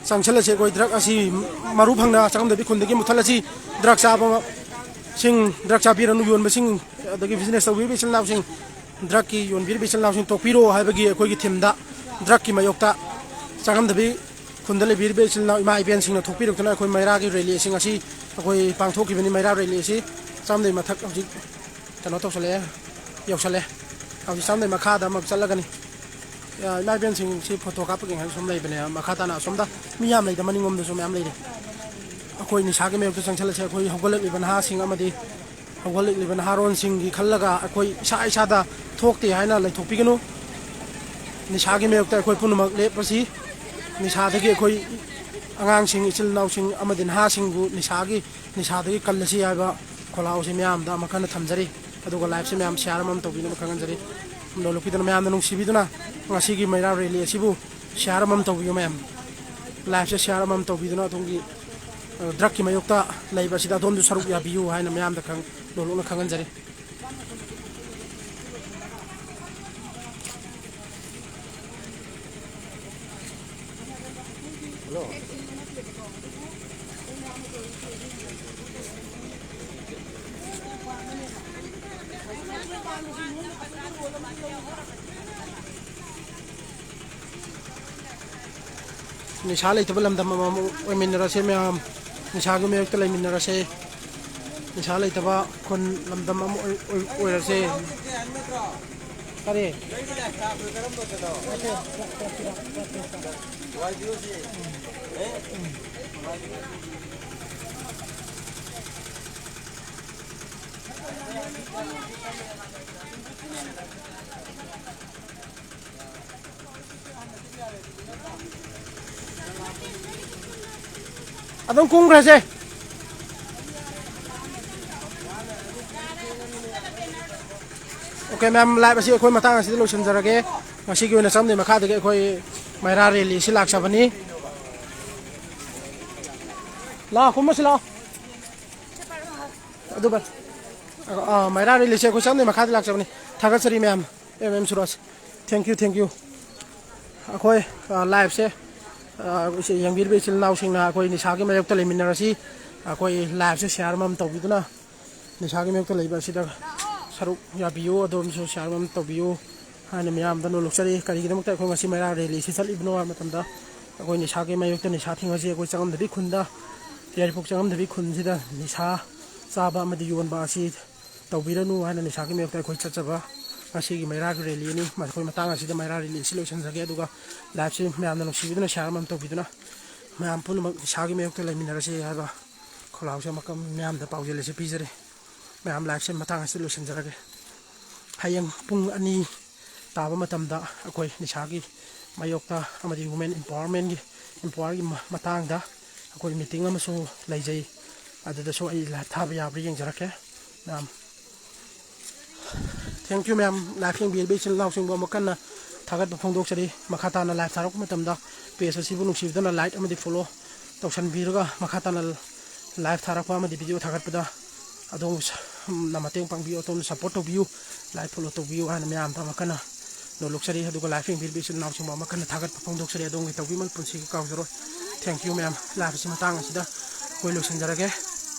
ꯆꯪꯁꯤꯜꯂꯁꯤ꯫ ꯑꯩꯈꯣꯏ drug ꯑꯁꯤ ꯃꯔꯨ ꯐꯪꯅ ꯆꯪꯉꯝꯗꯕꯤ ꯈꯨꯟꯗꯒꯤ ꯃꯨꯊꯠꯂꯁꯤ꯫ Drug ꯆꯥꯕꯁꯤꯡ, drug ꯆꯥꯕꯤꯔꯅꯨ, ꯌꯣꯟꯕꯁꯤꯡ, ꯑꯗꯒꯤ business ꯇꯧꯕꯤꯔꯤꯕ ꯏꯆꯤꯜ ꯏꯅꯥꯎꯁꯤꯡ, drugꯀꯤ ꯌꯣꯟꯕꯤꯔꯤꯕ ꯏꯆꯤꯜ ꯏꯅꯥꯎꯁꯤꯡ ꯇꯣꯛꯄꯤꯔꯣ ꯍꯥꯏꯕꯒꯤ ꯑꯩꯈꯣꯏꯒꯤ themeꯗ drugꯀꯤ ꯃꯥꯌꯣꯛꯇ ꯆꯪꯉꯝꯗꯕꯤ ꯈꯨꯟꯗ ꯂꯩꯕꯤꯔꯤꯕ ꯏꯆꯤꯜ ꯏꯅꯥꯎ ꯏꯃꯥ ꯏꯕꯦꯟꯁꯤꯡꯅ ꯊꯣꯛꯄꯤꯔꯛꯇꯨꯅ ꯑꯩꯈꯣꯏ ꯃꯩꯔꯥꯒꯤ rally ꯑꯁꯤ ꯉꯁꯤ ꯑꯩꯈꯣꯏ ꯄꯥꯡꯊꯣꯛꯈꯤꯕꯅꯤ꯫ ꯃꯩꯔꯥ rally ꯑꯁꯤ ꯆꯥꯝꯗꯩ ꯃꯊꯛ ꯍꯧꯖꯤꯛ ꯀꯩꯅꯣ ꯇꯧꯁꯜꯂꯛꯑꯦ, ꯌꯧꯁꯜꯂꯛꯑꯦ꯫ ꯍꯧꯖꯤꯛ ꯆꯥꯝꯗꯩ ꯃꯈꯥꯗ ꯑꯃꯨꯛ ꯆꯠꯂꯒꯅꯤ꯫ ꯑ, ꯏꯃꯥ ꯏꯕꯦꯟꯁꯤꯡ ꯁꯤ ꯐꯣꯇꯣ ꯀꯥꯞꯄꯒꯤ ꯉꯥꯏꯍꯥꯛ ꯁꯨꯝ ꯂꯩꯕꯅꯦ꯫ ꯃꯈꯥ ꯇꯥꯅ ꯑꯁꯣꯝꯗ ꯃꯤ ꯌꯥꯝ ꯂꯩꯗ, ꯃꯅꯤꯡꯂꯣꯝꯗꯁꯨ ꯃꯌꯥꯝ ꯂꯩꯔꯦ꯫ ꯑꯩꯈꯣꯏ ꯅꯤꯁꯥꯒꯤ ꯃꯥꯌꯣꯛꯇ ꯆꯪꯁꯤꯜꯂꯁꯦ꯫ ꯑꯩꯈꯣꯏ ꯍꯧꯒꯠꯂꯛꯂꯤꯕ ꯅꯍꯥꯁꯤꯡ ꯑꯃꯗꯤ ꯍꯧꯒꯠꯂꯛꯂꯤꯕ ꯅꯍꯥꯔꯣꯟꯁꯤꯡꯒꯤ ꯈꯜꯂꯒ ꯑꯩꯈꯣꯏ ꯏꯁꯥ ꯏꯁꯥꯗ ꯊꯣꯛꯇꯦ ꯍꯥꯏꯅ ꯂꯩꯊꯣꯛꯄꯤꯒꯅꯨ꯫ ꯅꯤꯁꯥꯒꯤ ꯃꯥꯌꯣꯛꯇ ꯑꯩꯈꯣꯏ ꯄꯨꯝꯅꯃꯛ ꯂꯦꯞꯄꯁꯤ꯫ ꯅꯤꯁꯥꯗꯒꯤ ꯑꯩꯈꯣꯏ ꯑꯉꯥꯡꯁꯤꯡ, ꯏꯆꯤꯜ ꯏꯅꯥꯎꯁꯤꯡ ꯑꯃꯗꯤ ꯅꯍꯥꯁꯤꯡꯕꯨ ꯅꯤꯁꯥꯒꯤ, ꯅꯤꯁꯥꯗꯒꯤ ꯀꯜꯂꯁꯤ ꯍꯥꯏꯕ ꯈꯣꯜꯂꯥꯎꯁꯦ ꯃꯌꯥꯝꯗ ꯑꯃꯨꯛ ꯍꯟꯅ ꯊꯝꯖꯔꯤ꯫ ꯑꯗꯨꯒ liveꯁꯦ ꯃꯌꯥꯝ share ꯑꯃꯃꯝ ꯇꯧꯕꯤꯅꯕ ꯈꯪꯍꯟꯖꯔꯤ꯫ ꯅꯣꯂꯨꯛꯄꯤꯗꯨꯅ ꯃꯌꯥꯝꯅ ꯅꯨꯡꯁꯤꯕꯤꯗꯨꯅ ꯉꯁꯤꯒꯤ ꯃꯩꯔꯥ rally ꯑꯁꯤꯕꯨ share ꯑꯃꯃꯝ ꯇꯧꯕꯤꯌꯨ ꯃꯌꯥꯝ꯫ Liveꯁꯦ share ꯑꯃꯃꯝ ꯇꯧꯕꯤꯗꯨꯅ ꯑꯗꯣꯝꯒꯤ, ꯑ, drugꯀꯤ ꯃꯥꯌꯣꯛꯇ ꯂꯩꯕ ꯑꯁꯤꯗ ꯑꯗꯣꯝꯁꯨ ꯁꯔꯨꯛ ꯌꯥꯕꯤꯌꯨ ꯍꯥꯏꯅ ꯃꯌꯥꯝꯗ ꯈꯪ-, ꯅꯣꯂꯨꯛꯅ ꯈꯪꯍꯟꯖꯔꯤ꯫ ꯅꯤꯁꯥ ꯂꯩꯇꯕ ꯂꯝꯗꯝ ꯑꯃꯃꯝ ꯑꯣꯏꯃꯤꯟꯅꯔꯁꯦ ꯃꯌꯥꯝ꯫ ꯅꯤꯁꯥꯒꯤ ꯃꯥꯌꯣꯛꯇ ꯂꯩꯃꯤꯟꯅꯔꯁꯦ꯫ ꯅꯤꯁꯥ ꯂꯩꯇꯕ ꯈꯨꯟ, ꯂꯝꯗꯝ ꯑꯃ ꯑꯣꯏ-, ꯑꯣꯏ-, ꯑꯣꯏꯔꯁꯦ꯫ ꯀꯔꯤ? ꯑꯗꯨꯝ ꯀꯨꯝꯈ꯭ꯔꯁꯦ꯫ OK ꯃꯌꯥꯝ, live ꯑꯁꯤ ꯑꯩꯈꯣꯏ ꯃꯇꯥꯡ ꯑꯁꯤꯗ ꯂꯣꯏꯁꯤꯟꯖꯔꯒꯦ꯫ ꯉꯁꯤꯒꯤ ꯑꯣꯏꯅ ꯆꯪꯗꯦ ꯃꯈꯥꯗꯒꯤ ꯑꯩꯈꯣꯏ ꯃꯩꯔꯥ rally ꯑꯁꯤ ꯂꯥꯛꯆꯕꯅꯤ꯫ ꯂꯥꯛꯑꯣ, ꯀꯨꯝꯃꯁꯤ ꯂꯥꯛꯑꯣ꯫ ꯑꯗꯨ ꯚꯥꯏ, ꯑ, ꯑ, ꯃꯩꯔꯥ rallyꯁꯦ ꯑꯩꯈꯣꯏ ꯆꯪꯗꯦ ꯃꯈꯥꯗ ꯂꯥꯛꯆꯕꯅꯤ꯫ ꯊꯥꯒꯠꯆꯔꯤ ꯃꯌꯥꯝ꯫ M M Suraj, thank you, thank you꯫ ꯑꯩꯈꯣꯏ, ꯑ, liveꯁꯦ, ꯑ, ꯏꯆꯦ-, ꯌꯦꯡꯕꯤꯔꯤꯕ ꯏꯆꯤꯜ ꯏꯅꯥꯎꯁꯤꯡꯅ ꯑꯩꯈꯣꯏ ꯅꯤꯁꯥꯒꯤ ꯃꯥꯌꯣꯛꯇ ꯂꯩꯃꯤꯟꯅꯔꯁꯤ꯫ ꯑꯩꯈꯣꯏ liveꯁꯦ share ꯑꯃꯃꯝ ꯇꯧꯕꯤꯗꯨꯅ ꯅꯤꯁꯥꯒꯤ ꯃꯥꯌꯣꯛꯇ ꯂꯩꯕ ꯑꯁꯤꯗ ꯁꯔꯨꯛ ꯌꯥꯕꯤꯌꯨ, ꯑꯗꯣꯝꯁꯨ share ꯑꯃꯃꯝ ꯇꯧꯕꯤꯌꯨ ꯍꯥꯏꯅ ꯃꯌꯥꯝꯗ ꯅꯣꯂꯨꯛꯆꯔꯤ꯫ ꯀꯔꯤꯒꯤꯗꯃꯛꯇ ꯑꯩꯈꯣꯏ ꯉꯁꯤ ꯃꯩꯔꯥ rallyꯁꯤ ꯆꯠꯂꯤꯕꯅꯣ ꯍꯥꯏꯕ ꯃꯇꯝꯗ, ꯑꯩꯈꯣꯏ ꯅꯤꯁꯥꯒꯤ ꯃꯥꯌꯣꯛꯇ ꯅꯤꯁꯥ ꯊꯤꯡꯉꯁꯤ꯫ ꯑꯩꯈꯣꯏ ꯆꯪꯉꯝꯗꯕꯤ ꯈꯨꯟꯗ, ꯌꯥꯏꯔꯤꯄꯣꯛ ꯆꯪꯉꯝꯗꯕꯤ ꯈꯨꯟꯁꯤꯗ ꯅꯤꯁꯥ ꯆꯥꯕ ꯑꯃꯗꯤ ꯌꯣꯟꯕ ꯑꯁꯤ ꯇꯧꯕꯤꯔꯅꯨ ꯍꯥꯏꯅ ꯅꯤꯁꯥꯒꯤ ꯃꯥꯌꯣꯛꯇ ꯑꯩꯈꯣꯏ ꯆꯠꯆꯕ ꯉꯁꯤꯒꯤ ꯃꯩꯔꯥꯒꯤ rallyꯅꯤ꯫ ꯑꯩꯈꯣꯏ ꯃꯇꯥꯡ ꯑꯁꯤꯗ ꯃꯩꯔꯥ rally ꯑꯁꯤ ꯂꯣꯏꯁꯤꯟꯖꯒꯦ꯫ ꯑꯗꯨꯒ liveꯁꯤ ꯃꯌꯥꯝꯅ ꯅꯨꯡꯁꯤꯕꯤꯗꯨꯅ share ꯑꯃꯃꯝ ꯇꯧꯕꯤꯗꯨꯅ ꯃꯌꯥꯝ ꯄꯨꯝꯅꯃꯛ ꯅꯤꯁꯥꯒꯤ ꯃꯥꯌꯣꯛꯇ ꯂꯩꯃꯤꯟꯅꯔꯁꯤ ꯍꯥꯏꯕ ꯈꯣꯜꯂꯥꯎꯁꯦ ꯑꯃꯨꯛꯀ ꯃꯌꯥꯝꯗ ꯄꯥꯎꯖꯦꯜ ꯑꯁꯤ ꯄꯤꯖꯔꯤ꯫ ꯃꯌꯥꯝ, liveꯁꯦ ꯃꯇꯥꯡ ꯑꯁꯤꯗ ꯂꯣꯏꯁꯤꯟꯖꯔꯒꯦ꯫ ꯍꯌꯦꯡ ꯄꯨꯡ ꯑꯅꯤ ꯇꯥꯕ ꯃꯇꯝꯗ ꯑꯩꯈꯣꯏ ꯅꯤꯁꯥꯒꯤ ꯃꯥꯌꯣꯛꯇ ꯑꯃꯗꯤ women empowerment ꯒꯤ, empower ꯒꯤ ꯃ-, ꯃꯇꯥꯡꯗ ꯑꯩꯈꯣꯏ meeting ꯑꯃꯁꯨ ꯂꯩꯖꯩ꯫ ꯑꯗꯨꯗꯁꯨ ꯑꯩ live ꯊꯥꯕ ꯌꯥꯕ꯭ꯔꯥ ꯌꯦꯡꯖꯔꯛꯀꯦ ꯃꯌꯥꯝ꯫ Thank you ꯃꯌꯥꯝ, live ꯌꯦꯡꯕꯤꯔꯤꯕ ꯏꯆꯤꯜ ꯏꯅꯥꯎꯁꯤꯡꯕꯨ ꯑꯃꯨꯛ ꯀꯟꯅ ꯊꯥꯒꯠꯄ ꯐꯣꯡꯗꯣꯛꯆꯔꯤ꯫ ꯃꯈꯥ ꯇꯥꯅ live ꯊꯥꯔꯛꯄ ꯃꯇꯝꯗ page ꯑꯁꯤꯕꯨ ꯅꯨꯡꯁꯤꯕꯤꯗꯨꯅ like ꯑꯃꯗꯤ follow ꯇꯧꯁꯟꯕꯤꯔꯒ ꯃꯈꯥ ꯇꯥꯅ live ꯊꯥꯔꯛꯄ ꯑꯃꯗꯤ video ꯊꯥꯒꯠꯄꯗ ꯑꯗꯣꯝꯅ ꯃꯇꯦꯡ ꯄꯥꯡꯕꯤꯌꯨ, ꯑꯗꯣꯝꯅ support ꯇꯧꯕꯤꯌꯨ, like follow ꯇꯧꯕꯤꯌꯨ ꯍꯥꯏꯅ ꯃꯌꯥꯝꯗ ꯑꯃꯨꯛ ꯀꯟꯅ ꯅꯣꯜꯂꯨꯛꯆꯔꯤ꯫ ꯑꯗꯨꯒ live ꯌꯦꯡꯕꯤꯔꯤꯕ ꯏꯆꯤꯜ ꯏꯅꯥꯎꯁꯤꯡꯕꯨ ꯑꯃꯨꯛ ꯀꯟꯅ ꯊꯥꯒꯠꯄ ꯐꯣꯡꯗꯣꯛꯆꯔꯤ꯫ ꯑꯗꯣꯝꯒꯤ ꯇꯧꯕꯤꯃꯜ ꯄꯨꯟꯁꯤꯒꯤ ꯀꯥꯎꯖꯔꯣꯏ꯫ Thank you ꯃꯌꯥꯝ꯫ Live ꯑꯁꯤ ꯃꯇꯥꯡ ꯑꯁꯤꯗ ꯑꯩꯈꯣꯏ ꯂꯣꯏꯁꯤꯟꯖꯔꯒꯦ꯫